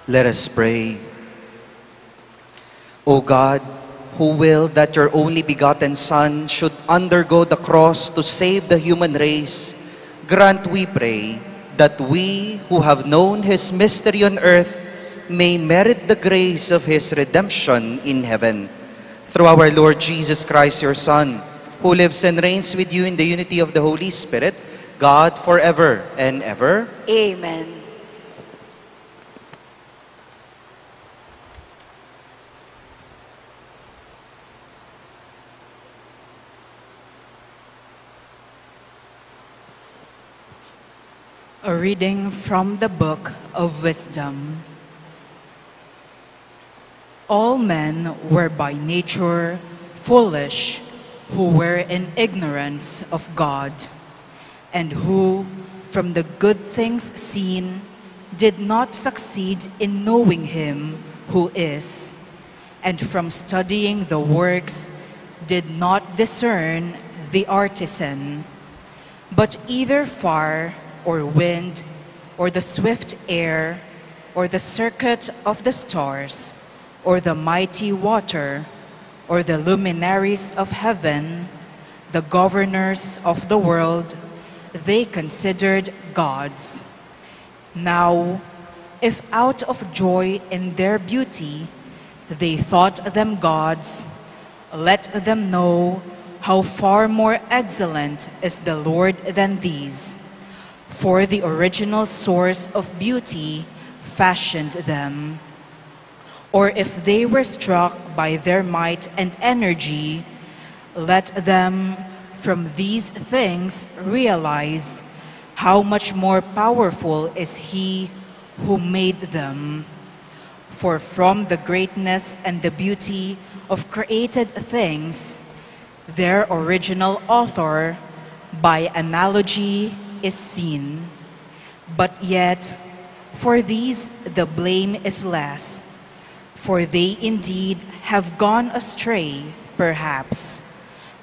Let us pray. O God, who willed that your only begotten Son should undergo the cross to save the human race, grant, we pray, that we who have known his mystery on earth may merit the grace of his redemption in heaven. Through our Lord Jesus Christ, your Son, who lives and reigns with you in the unity of the Holy Spirit, God, forever and ever. Amen. A reading from the Book of Wisdom. All men were by nature foolish who were in ignorance of God, and who, from the good things seen, did not succeed in knowing him who is, and from studying the works, did not discern the artisan. But either fire, or wind, or the swift air, or the circuit of the stars, or the mighty water, or the luminaries of heaven, the governors of the world, they considered gods. Now, if out of joy in their beauty they thought them gods, let them know how far more excellent is the Lord than these. For the original source of beauty fashioned them. Or if they were struck by their might and energy, let them from these things realize how much more powerful is he who made them. For from the greatness and the beauty of created things, their original author, by analogy, is seen. But yet, for these the blame is less, for they indeed have gone astray, perhaps,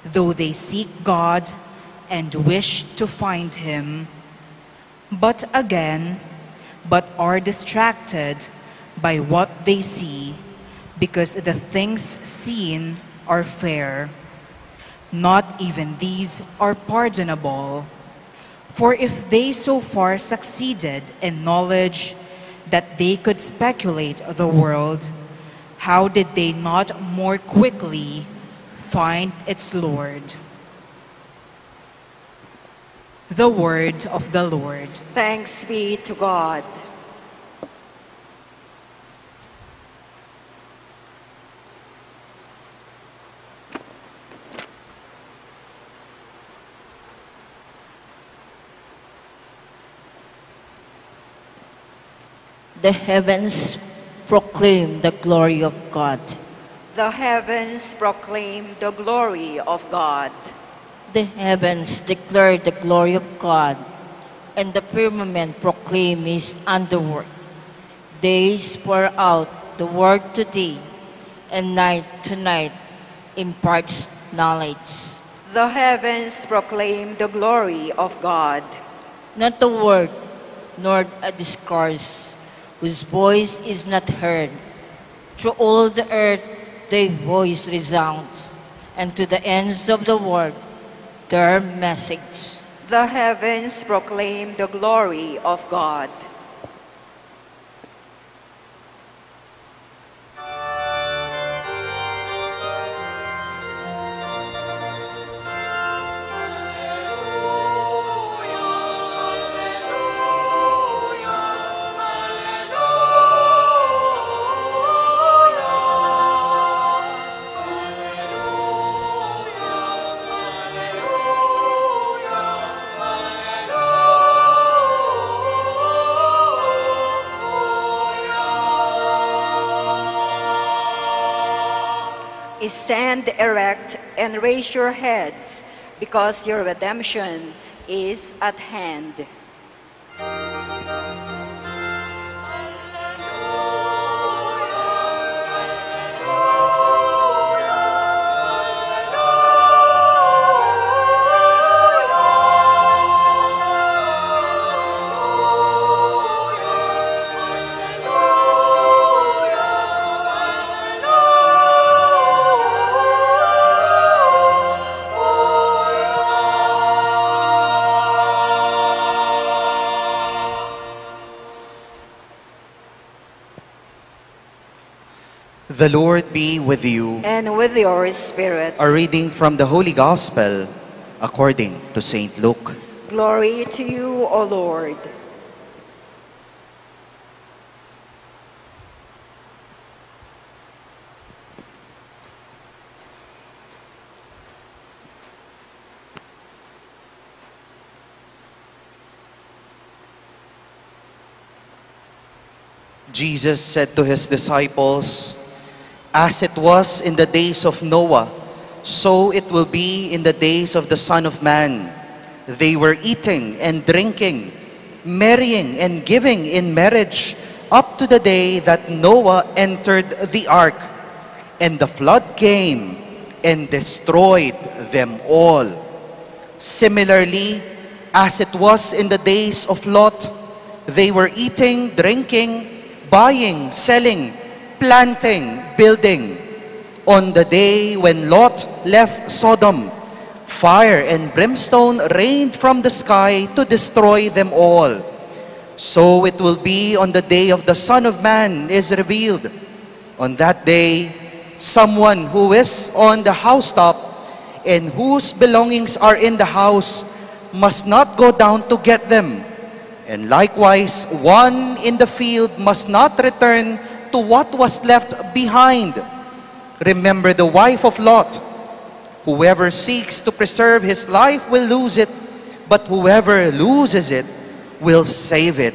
though they seek God and wish to find him. But again, but are distracted by what they see, because the things seen are fair. Not even these are pardonable. For if they so far succeeded in knowledge that they could speculate the world, how did they not more quickly find its Lord? The word of the Lord. Thanks be to God. The heavens proclaim the glory of God. The heavens proclaim the glory of God. The heavens declare the glory of God, and the firmament proclaim his handiwork. Days pour out the word to day, and night to night imparts knowledge. The heavens proclaim the glory of God. Not a word, nor a discourse, whose voice is not heard. Through all the earth their voice resounds, and to the ends of the world their message. The heavens proclaim the glory of God. Stand erect and raise your heads, because your redemption is at hand. The Lord be with you. And with your spirit. A reading from the Holy Gospel according to Saint Luke. Glory to you, O Lord. Jesus said to his disciples, "As it was in the days of Noah, so it will be in the days of the Son of Man." They were eating and drinking, marrying and giving in marriage, up to the day that Noah entered the ark, and the flood came and destroyed them all. Similarly, as it was in the days of Lot, they were eating, drinking, buying, selling, planting, building. On the day when Lot left Sodom, fire and brimstone rained from the sky to destroy them all. So it will be on the day of the Son of Man is revealed. On that day, someone who is on the housetop and whose belongings are in the house must not go down to get them. And likewise, one in the field must not return to what was left behind. Remember the wife of Lot. Whoever seeks to preserve his life will lose it, but whoever loses it will save it.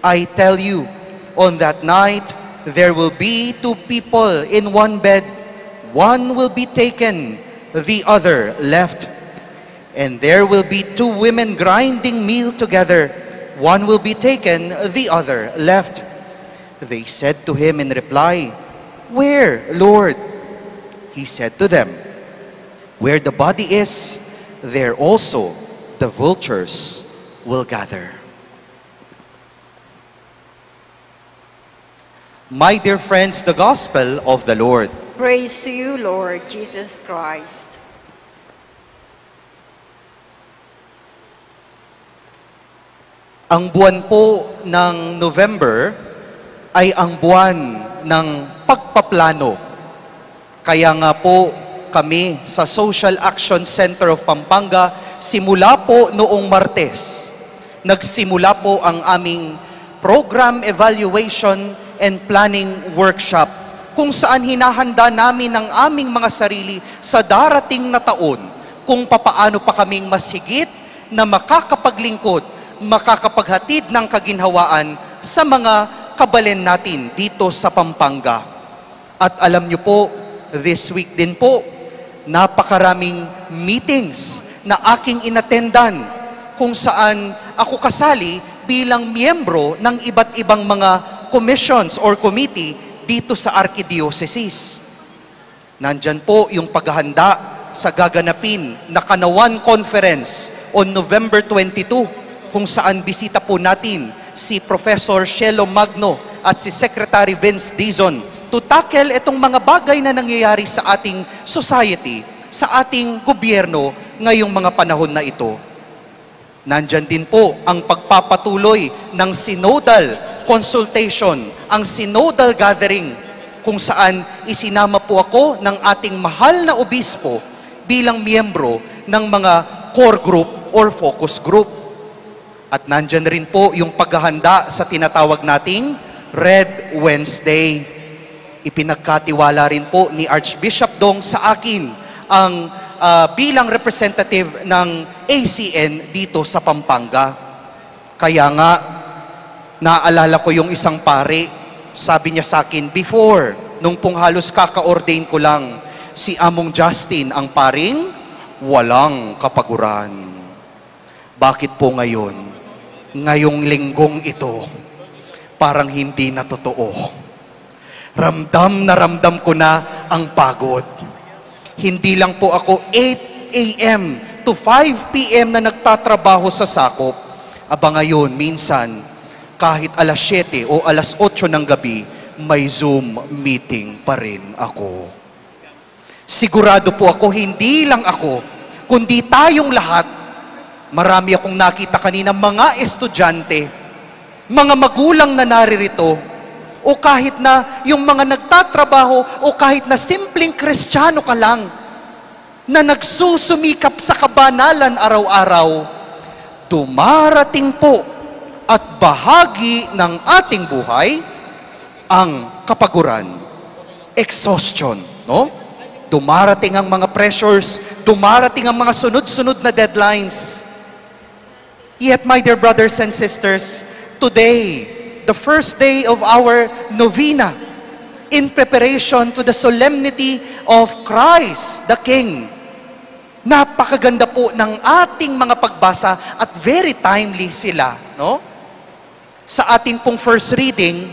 I tell you, on that night, there will be two people in one bed. One will be taken, the other left. And there will be two women grinding meal together. One will be taken, the other left. They said to him in reply, "Where, Lord?" He said to them, "Where the body is, there also the vultures will gather." My dear friends, the gospel of the Lord. Praise to you, Lord Jesus Christ. Ang buwan po ng November ay ang buwan ng pagpaplano. Kaya nga po kami sa Social Action Center of Pampanga, simula po noong Martes, nagsimula po ang aming program evaluation and planning workshop, kung saan hinahanda namin ang aming mga sarili sa darating na taon kung papaano pa kaming mas higit na makakapaglingkod, makakapaghatid ng kaginhawaan sa mga kabalen natin dito sa Pampanga. At alam niyo po, this week din po, napakaraming meetings na aking inattendan kung saan ako kasali bilang miyembro ng iba't ibang mga commissions or committee dito sa Archidiocesis. Nandyan po yung paghahanda sa gaganapin na Kanawan Conference on November twenty-two, kung saan bisita po natin si Professor Shelo Magno at si Secretary Vince Dizon to tackle itong mga bagay na nangyayari sa ating society, sa ating gobyerno ngayong mga panahon na ito. Nandyan din po ang pagpapatuloy ng synodal consultation, ang synodal gathering, kung saan isinama po ako ng ating mahal na obispo bilang miyembro ng mga core group or focus group. At nandyan rin po yung paghahanda sa tinatawag nating Red Wednesday. Ipinagkatiwala rin po ni Archbishop Dong sa akin ang, ah, bilang representative ng A C N dito sa Pampanga. Kaya nga, naalala ko yung isang pari, sabi niya sa akin, before, nung pong halos kaka-ordain ko lang, "Si Among Justin ang paring walang kapaguran." Bakit po ngayon? Ngayong linggong ito, parang hindi na totoo. Ramdam na ramdam ko na ang pagod. Hindi lang po ako eight A M to five P M na nagtatrabaho sa sakop. Aba ngayon, minsan, kahit alas siyete o alas otso ng gabi, may Zoom meeting pa rin ako. Sigurado po ako, hindi lang ako, kundi tayong lahat. Marami akong nakita kanina, mga estudyante, mga magulang na naririto, o kahit na yung mga nagtatrabaho, o kahit na simpleng Kristiyano ka lang na nagsusumikap sa kabanalan araw-araw, dumarating po at bahagi ng ating buhay ang kapaguran, exhaustion, no? Dumarating ang mga pressures, dumarating ang mga sunod-sunod na deadlines. Yet, my dear brothers and sisters, today, the first day of our novena, in preparation to the solemnity of Christ the King, napakaganda po ng ating mga pagbasa at very timely sila, no? Sa ating pong first reading,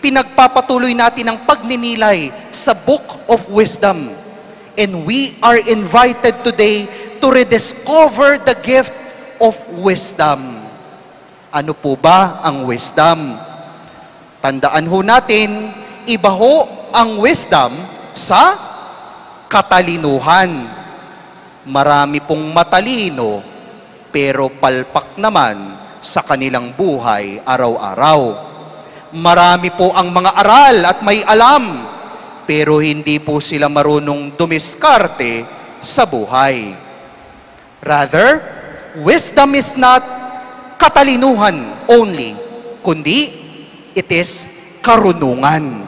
pinagpapatuloy natin ang pagninilay sa Book of Wisdom. And we are invited today to rediscover the gift of wisdom. Ano po ba ang wisdom? Tandaan ho natin, iba ho ang wisdom sa katalinuhan. Marami pong matalino, pero palpak naman sa kanilang buhay araw-araw. Marami po ang mga aral at may alam, pero hindi po sila marunong dumiskarte sa buhay. Rather, wisdom is not katalinuhan only, kundi it is karunungan.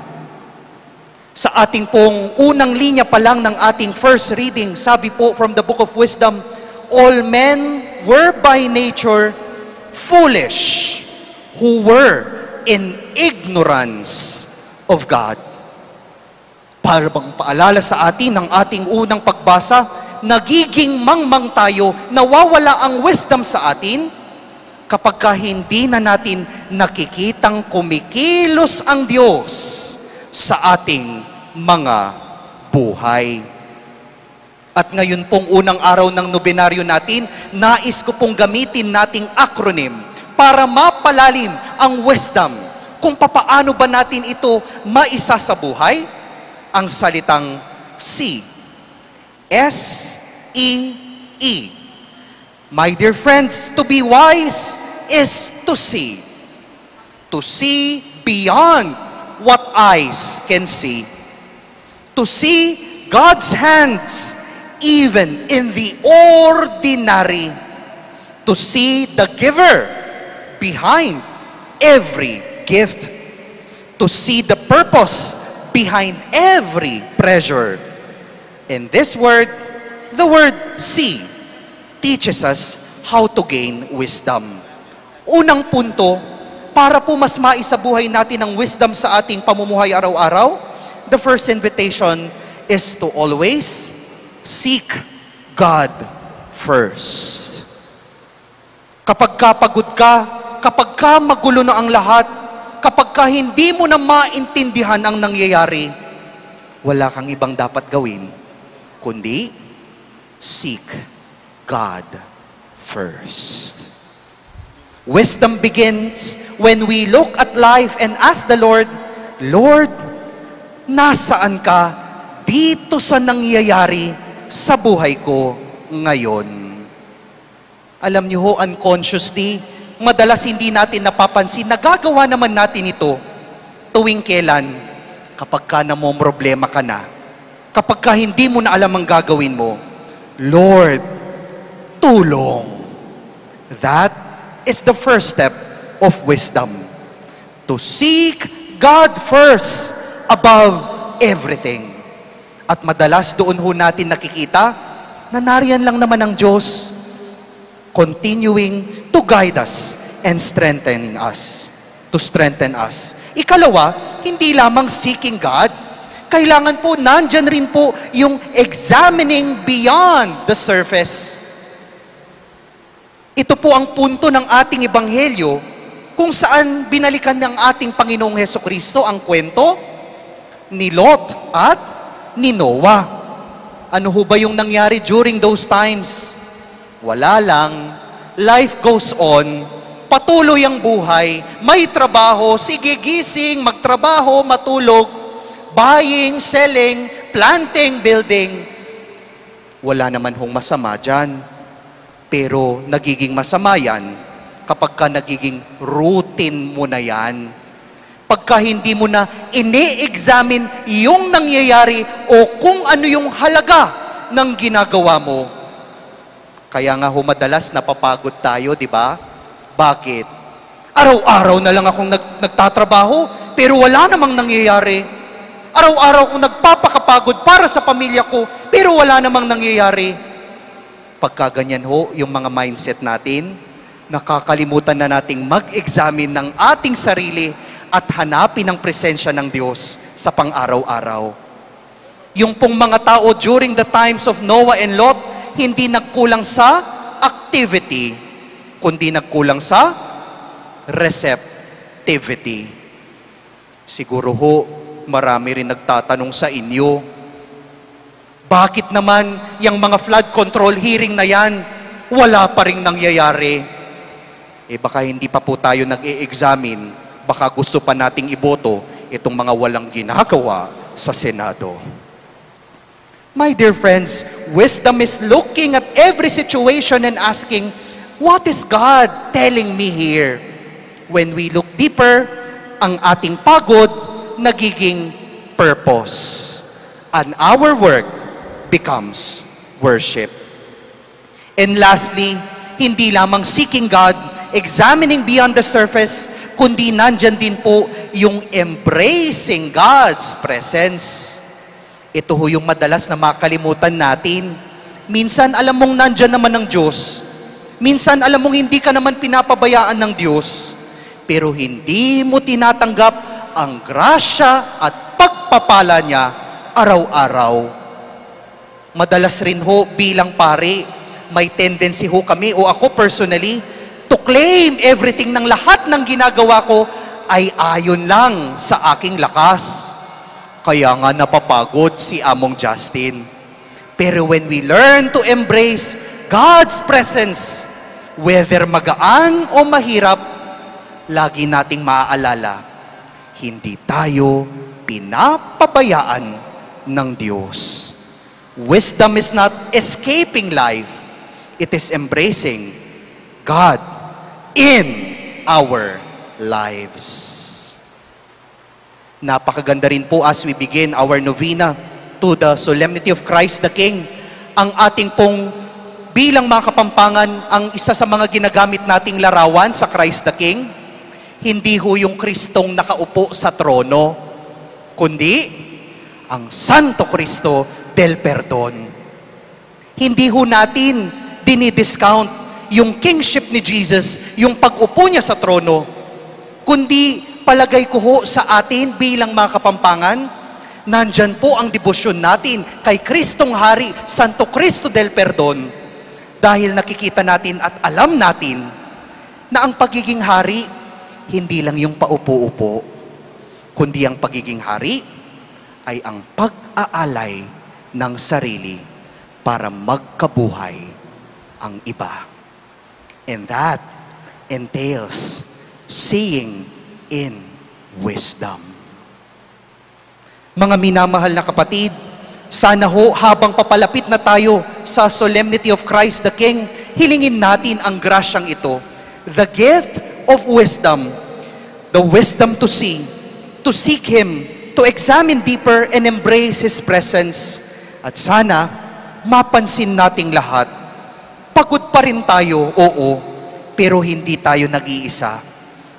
Sa ating pong unang linya pa lang ng ating first reading, sabi po from the Book of Wisdom, "All men were by nature foolish, who were in ignorance of God." Para bang paalala sa atin ng ating unang pagbasa, nagiging mangmang tayo, nawawala ang wisdom sa atin kapag ka hindi na natin nakikitang kumikilos ang Diyos sa ating mga buhay. At ngayon pong unang araw ng nobenaryo natin, nais ko pong gamitin nating acronym para mapalalim ang wisdom. Kung papaano ba natin ito maisa sa buhay? Ang salitang C. S E E. My dear friends, to be wise is to see. To see beyond what eyes can see. To see God's hands even in the ordinary. To see the giver behind every gift. To see the purpose behind every pressure. And this word, the word see, teaches us how to gain wisdom. Unang punto, para po mas maisabuhay natin ang wisdom sa ating pamumuhay araw-araw, the first invitation is to always seek God first. Kapag ka pagod ka, kapag ka magulo na ang lahat, kapag ka hindi mo na maintindihan ang nangyayari, wala kang ibang dapat gawin, kundi seek God first. Wisdom begins when we look at life and ask the Lord, "Lord, nasaan ka dito sa nangyayari sa buhay ko ngayon?" Alam niyo ho, unconsciously, madalas hindi natin napapansin, nagagawa naman natin ito tuwing kailan, kapag ka namomroblema ka na, kapag ka hindi mo na alam ang gagawin mo, "Lord, tulong." That is the first step of wisdom. To seek God first above everything. At madalas doon ho natin nakikita na nariyan lang naman ang Diyos, continuing to guide us and strengthening us, to strengthen us. Ikalawa, hindi lamang seeking God, kailangan po nandyan rin po yung examining beyond the surface. Ito po ang punto ng ating ebanghelyo kung saan binalikan ng ating Panginoong Hesukristo ang kwento ni Lot at ni Noah. Ano ho ba yung nangyari during those times? Wala lang. Life goes on. Patuloy ang buhay. May trabaho, sige, gising, magtrabaho, matulog, buying, selling, planting, building. Wala naman hong masama dyan. Pero nagiging masama yan kapag ka nagiging routine mo na yan. Pagka hindi mo na ini-examine yung nangyayari o kung ano yung halaga ng ginagawa mo. Kaya nga ho madalas napapagod tayo, di ba? Bakit? Araw-araw na lang akong nag-, nagtatrabaho, pero wala namang nangyayari. Araw-araw akong nagpapakapagod para sa pamilya ko, pero wala namang nangyayari. Pagka ganyan ho yung mga mindset natin, nakakalimutan na nating mag-examine ng ating sarili at hanapin ang presensya ng Diyos sa pang-araw-araw. Yung pong mga tao during the times of Noah and Lot, hindi nagkulang sa activity, kundi nagkulang sa receptivity. Siguro ho, marami rin nagtatanong sa inyo, "Bakit naman yang mga flood control hearing na yan, wala pa ring nangyayari?" Eh, baka hindi pa po tayo nag-e-examine, baka gusto pa nating iboto itong mga walang ginagawa sa Senado. My dear friends, wisdom is looking at every situation and asking, "What is God telling me here?" When we look deeper, ang ating pagod nagiging purpose. And our work becomes worship. And lastly, hindi lamang seeking God, examining beyond the surface, kundi nandyan din po yung embracing God's presence. Ito ho yung madalas na makalimutan natin. Minsan alam mong nandyan naman ang Diyos. Minsan alam mong hindi ka naman pinapabayaan ng Diyos. Pero hindi mo tinatanggap ang grasya at pagpapala niya araw-araw. Madalas rin ho bilang pari, may tendency ho kami o ako personally to claim everything, ng lahat ng ginagawa ko ay ayon lang sa aking lakas. Kaya nga napapagod si Among Justin. Pero when we learn to embrace God's presence, whether magaan o mahirap, lagi nating maaalala, hindi tayo pinapabayaan ng Diyos. Wisdom is not escaping life. It is embracing God in our lives. Napakaganda rin po as we begin our novena to the Solemnity of Christ the King. Ang ating pong bilang mga Kapampangan, ang isa sa mga ginagamit nating larawan sa Christ the King, hindi ho yung Kristong nakaupo sa trono, kundi ang Santo Cristo del Perdon. Hindi ho natin dinidiscount yung kingship ni Jesus, yung pag-upo niya sa trono, kundi palagay ko ho sa atin bilang mga Kapampangan, nandyan po ang debosyon natin kay Kristong Hari, Santo Cristo del Perdon, dahil nakikita natin at alam natin na ang pagiging hari, hindi lang yung paupo-upo, kundi ang pagiging hari ay ang pag-aalay ng sarili para magkabuhay ang iba. And that entails seeing in wisdom. Mga minamahal na kapatid, sana ho habang papalapit na tayo sa Solemnity of Christ the King, hilingin natin ang grasyang ito, the gift of wisdom, the wisdom to see, to seek Him, to examine deeper and embrace His presence. At sana, mapansin nating lahat, pagod pa rin tayo, oo, pero hindi tayo nag-iisa.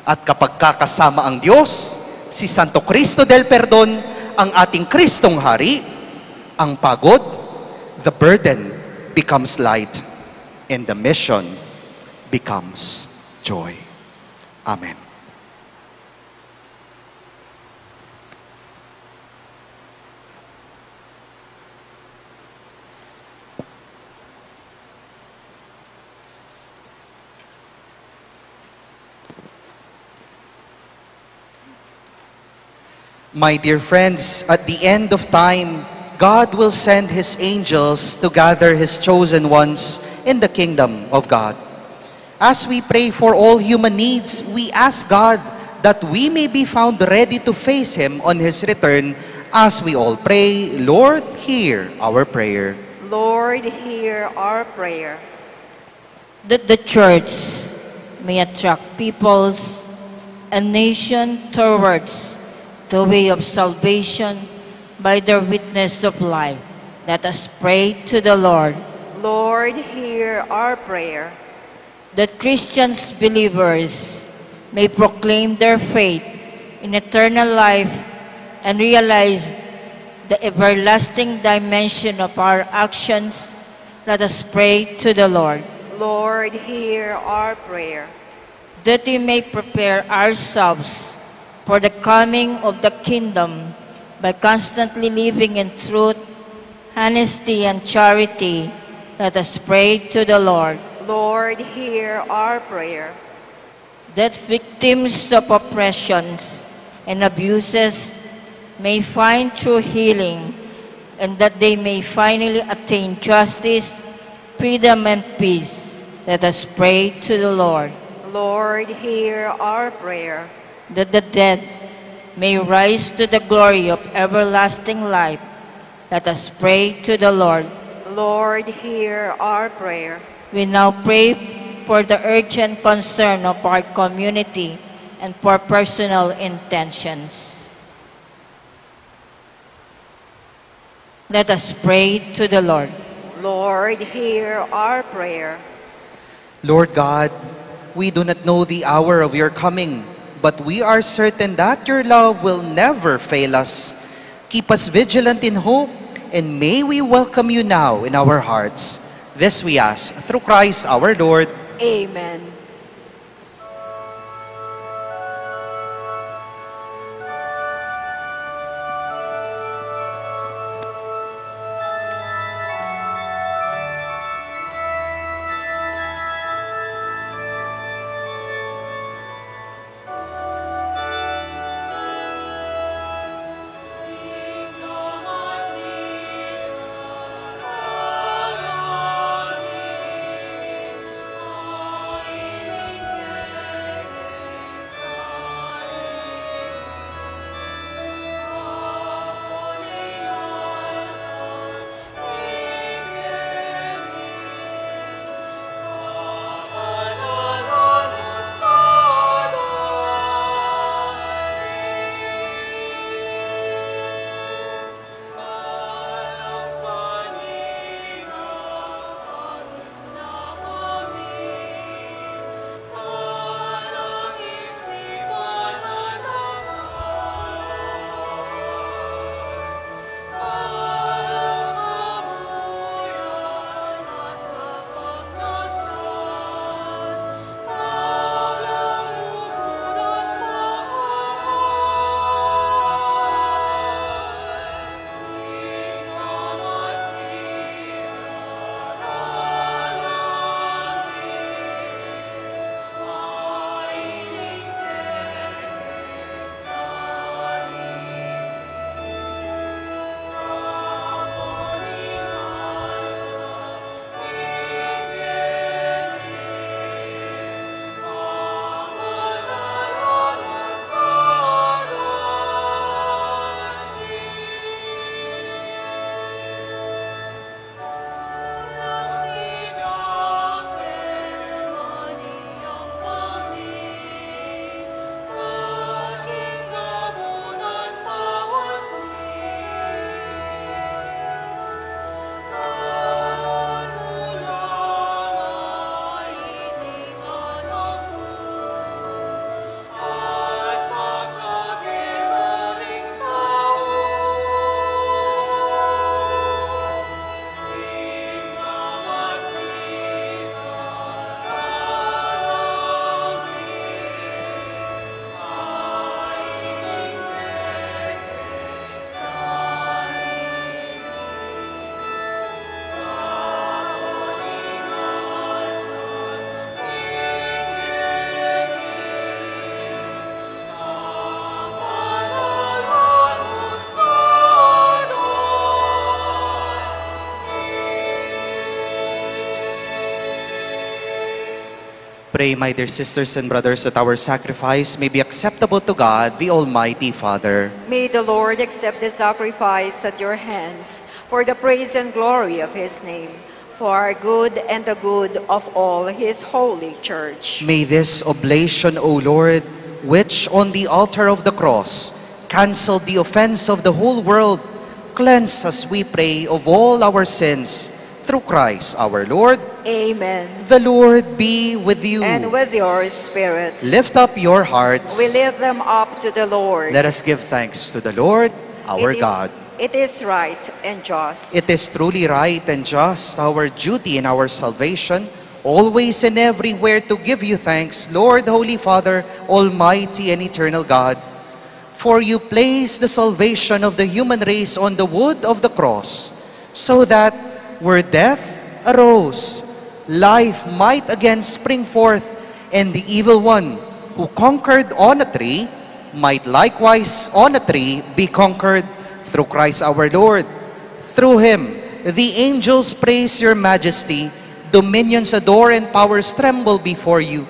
At kapag kakasama ang Diyos, si Santo Cristo del Perdon, ang ating Kristong Hari, ang pagod, the burden, becomes light, and the mission becomes joy. Amen. My dear friends, at the end of time, God will send His angels to gather His chosen ones in the kingdom of God. As we pray for all human needs, we ask God that we may be found ready to face Him on His return as we all pray, "Lord, hear our prayer." Lord, hear our prayer. That the church may attract peoples a nation towards the way of salvation by their witness of life. Let us pray to the Lord. Lord, hear our prayer. That Christians believers may proclaim their faith in eternal life and realize the everlasting dimension of our actions, let us pray to the Lord. Lord, hear our prayer. That we may prepare ourselves for the coming of the kingdom by constantly living in truth, honesty, and charity, let us pray to the Lord. Lord, hear our prayer. That victims of oppressions and abuses may find true healing, and that they may finally attain justice, freedom, and peace. Let us pray to the Lord. Lord, hear our prayer. That the dead may rise to the glory of everlasting life. Let us pray to the Lord. Lord, hear our prayer. We now pray for the urgent concern of our community and for personal intentions. Let us pray to the Lord. Lord, hear our prayer. Lord God, we do not know the hour of your coming, but we are certain that your love will never fail us. Keep us vigilant in hope, and may we welcome you now in our hearts. This we ask through Christ our Lord. Amen. Pray, my dear sisters and brothers, that our sacrifice may be acceptable to God, the Almighty Father. May the Lord accept the sacrifice at your hands for the praise and glory of his name, for our good and the good of all his holy church. May this oblation, O Lord, which on the altar of the cross canceled the offense of the whole world, cleanse us, we pray, of all our sins through Christ our Lord. Amen. The Lord be with you. And with your spirit. Lift up your hearts. We lift them up to the Lord. Let us give thanks to the Lord our God. It is right and just. It is truly right and just, our duty and our salvation, always and everywhere to give you thanks, Lord, Holy Father, Almighty and eternal God. For you placed the salvation of the human race on the wood of the cross, so that where death arose, life might again spring forth, and the evil one who conquered on a tree might likewise on a tree be conquered through Christ our Lord. Through him, the angels praise your majesty, dominions adore, and powers tremble before you.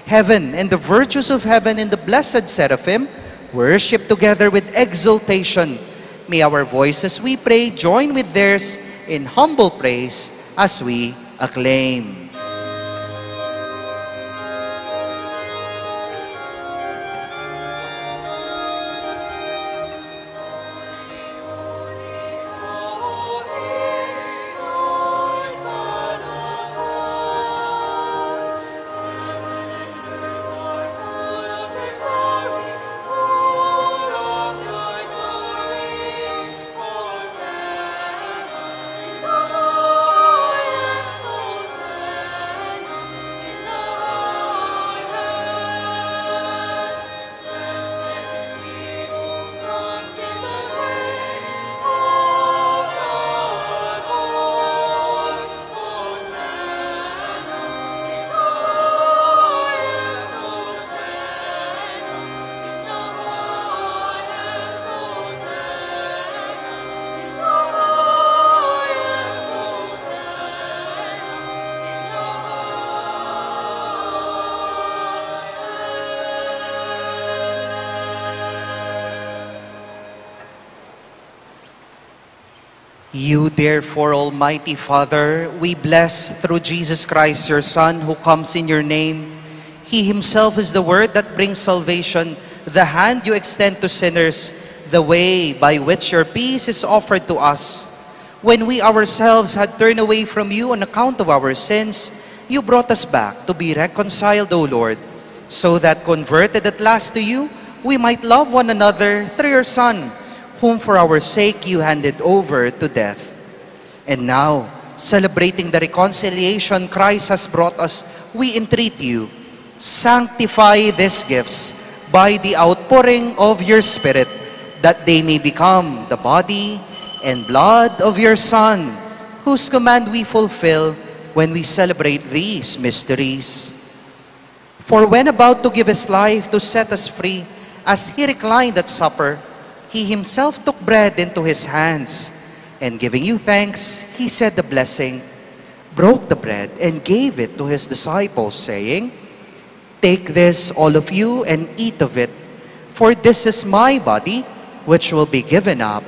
Heaven and the virtues of heaven and the blessed seraphim worship together with exultation. May our voices, we pray, join with theirs in humble praise as we acclaim. You, therefore, Almighty Father, we bless through Jesus Christ, your Son, who comes in your name. He himself is the Word that brings salvation, the hand you extend to sinners, the way by which your peace is offered to us. When we ourselves had turned away from you on account of our sins, you brought us back to be reconciled, O Lord, so that, converted at last to you, we might love one another through your Son, whom for our sake you handed over to death. And now, celebrating the reconciliation Christ has brought us, we entreat you, sanctify these gifts by the outpouring of your Spirit, that they may become the body and blood of your Son, whose command we fulfill when we celebrate these mysteries. For when about to give his life to set us free, as he reclined at supper, he himself took bread into his hands, and giving you thanks, he said the blessing, broke the bread, and gave it to his disciples, saying, "Take this, all of you, and eat of it, for this is my body, which will be given up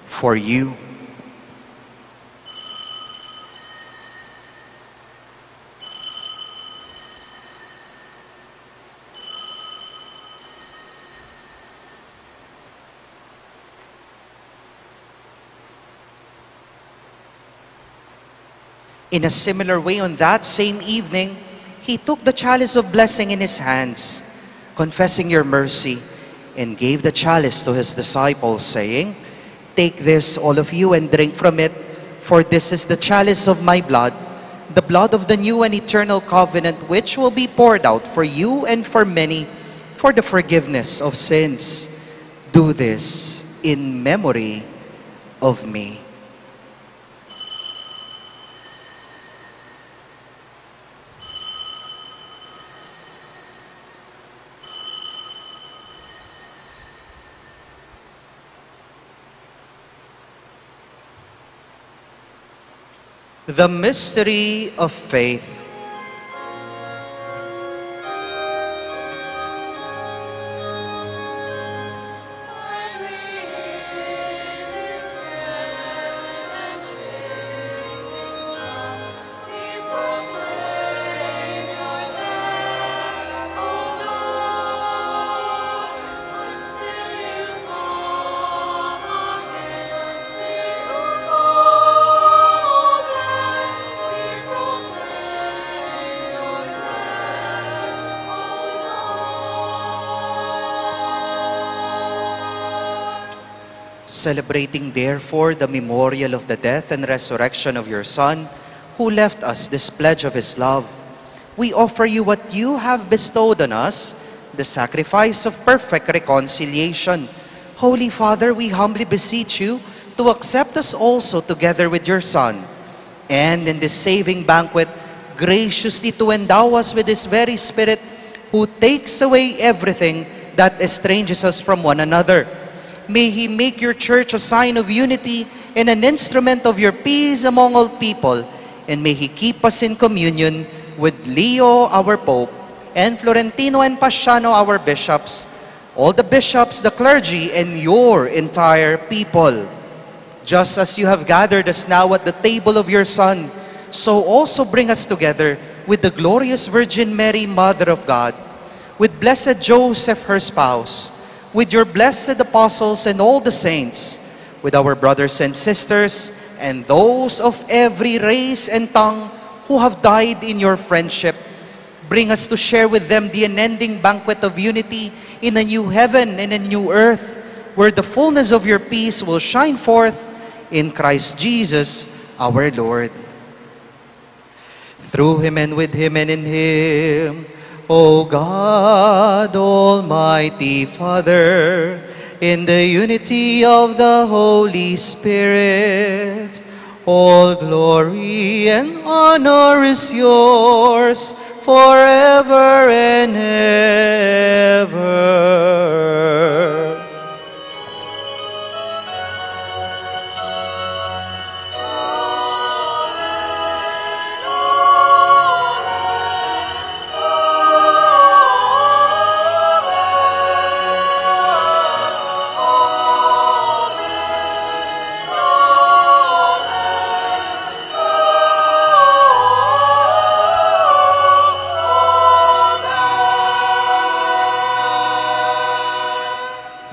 for you." In a similar way, on that same evening, he took the chalice of blessing in his hands, confessing your mercy, and gave the chalice to his disciples, saying, "Take this, all of you, and drink from it, for this is the chalice of my blood, the blood of the new and eternal covenant, which will be poured out for you and for many for the forgiveness of sins. Do this in memory of me." The mystery of faith. Celebrating, therefore, the memorial of the death and resurrection of your Son, who left us this pledge of his love, we offer you what you have bestowed on us, the sacrifice of perfect reconciliation. Holy Father, we humbly beseech you to accept us also together with your Son, and in this saving banquet, graciously to endow us with this very Spirit who takes away everything that estranges us from one another. May he make your church a sign of unity and an instrument of your peace among all people, and may he keep us in communion with Leo, our Pope, and Florentino and Paciano, our bishops, all the bishops, the clergy, and your entire people. Just as you have gathered us now at the table of your Son, so also bring us together with the glorious Virgin Mary, Mother of God, with blessed Joseph, her spouse, with your blessed apostles and all the saints, with our brothers and sisters, and those of every race and tongue who have died in your friendship. Bring us to share with them the unending banquet of unity in a new heaven and a new earth, where the fullness of your peace will shine forth in Christ Jesus our Lord. Through him, and with him, and in him, O God, Almighty Father, in the unity of the Holy Spirit, all glory and honor is yours forever and ever.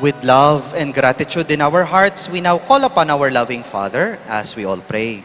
With love and gratitude in our hearts, we now call upon our loving Father as we all pray.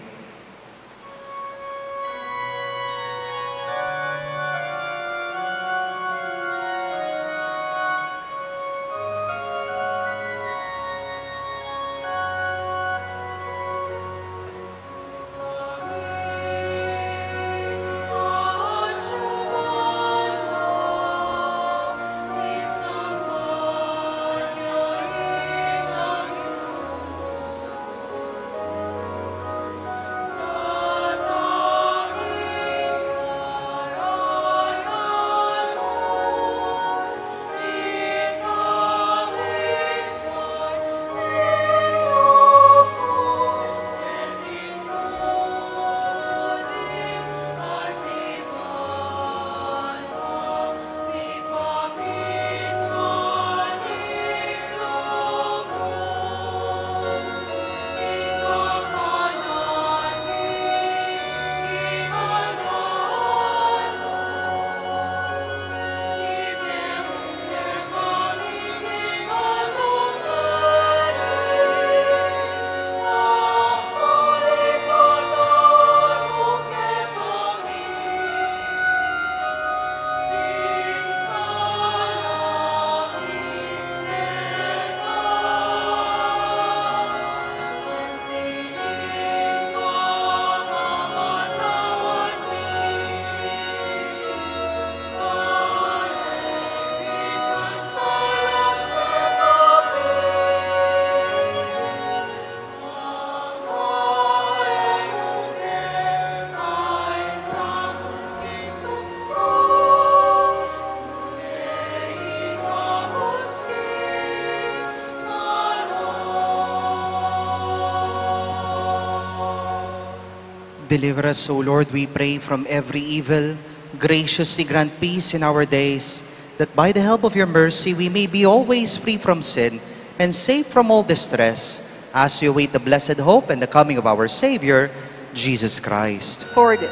Deliver us, O Lord, we pray, from every evil. Graciously grant peace in our days, that by the help of your mercy we may be always free from sin and safe from all distress, as we await the blessed hope and the coming of our Savior, Jesus Christ. Forward.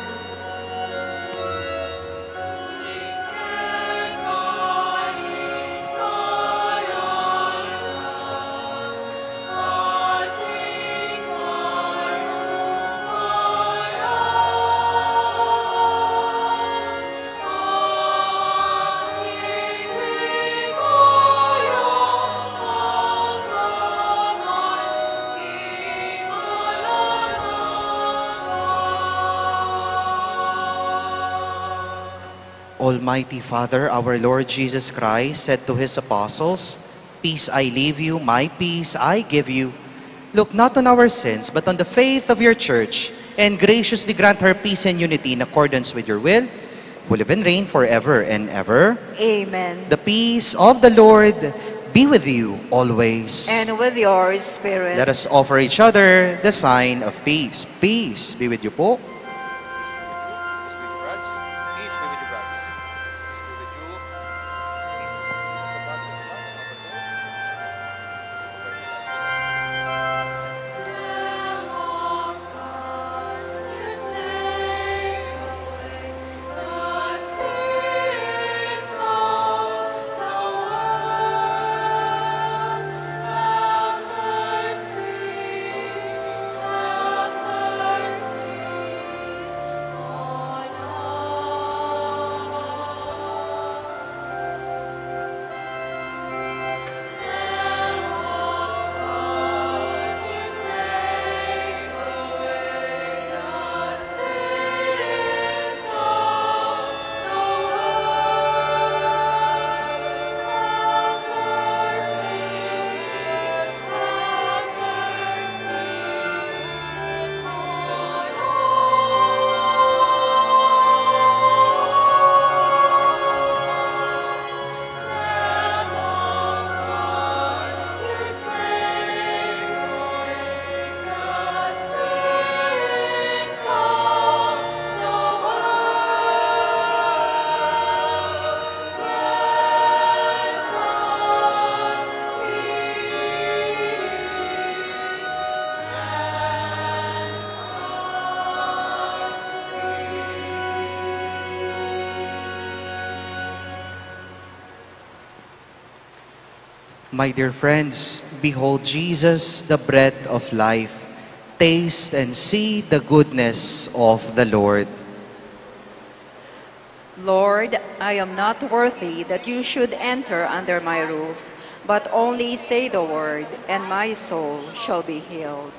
Almighty Father, our Lord Jesus Christ said to his apostles, "Peace I leave you, my peace I give you." Look not on our sins, but on the faith of your church, and graciously grant her peace and unity in accordance with your will, who live and reign forever and ever. Amen. The peace of the Lord be with you always. And with your spirit. Let us offer each other the sign of peace. Peace be with you po. Peace be with you, brothers. Peace be with you, brothers. Peace be with you. My dear friends, behold Jesus, the bread of life. Taste and see the goodness of the Lord. Lord, I am not worthy that you should enter under my roof, but only say the word, and my soul shall be healed.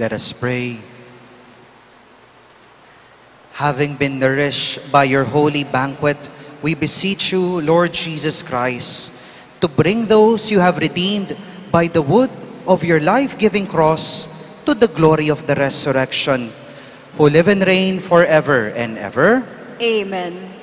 Let us pray. Having been nourished by your holy banquet, we beseech you, Lord Jesus Christ, to bring those you have redeemed by the wood of your life-giving cross to the glory of the resurrection, who live and reign forever and ever. Amen.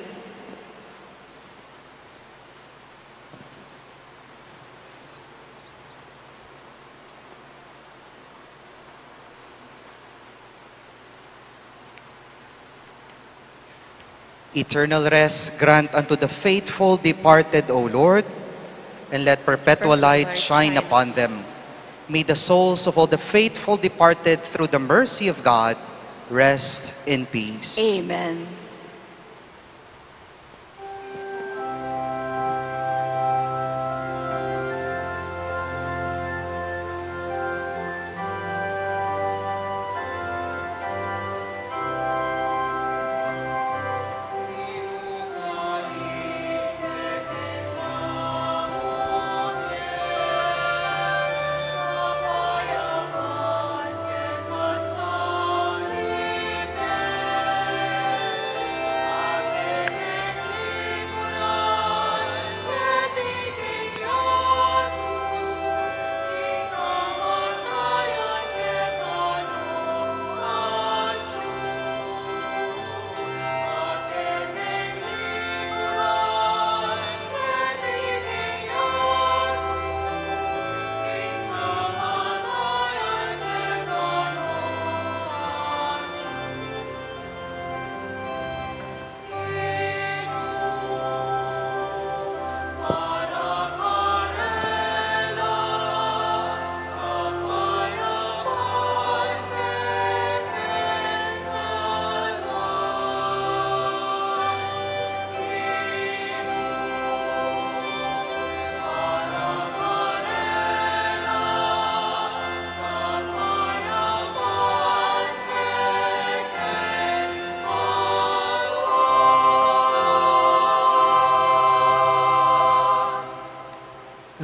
Eternal rest grant unto the faithful departed, O Lord, and let perpetual light shine upon them. May the souls of all the faithful departed, through the mercy of God, rest in peace. Amen.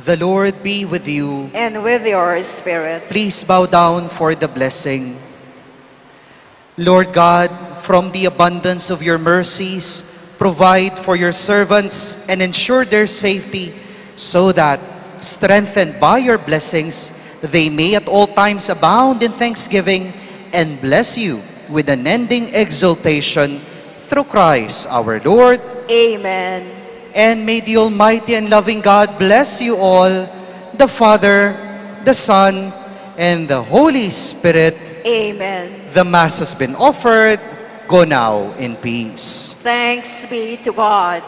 The Lord be with you. And with your spirit. Please bow down for the blessing. Lord God, from the abundance of your mercies, provide for your servants and ensure their safety, so that, strengthened by your blessings, they may at all times abound in thanksgiving and bless you with unending exultation, through Christ our Lord. Amen. And may the Almighty and loving God bless you all, the Father, the Son, and the Holy Spirit. Amen. The Mass has been offered. Go now in peace. Thanks be to God.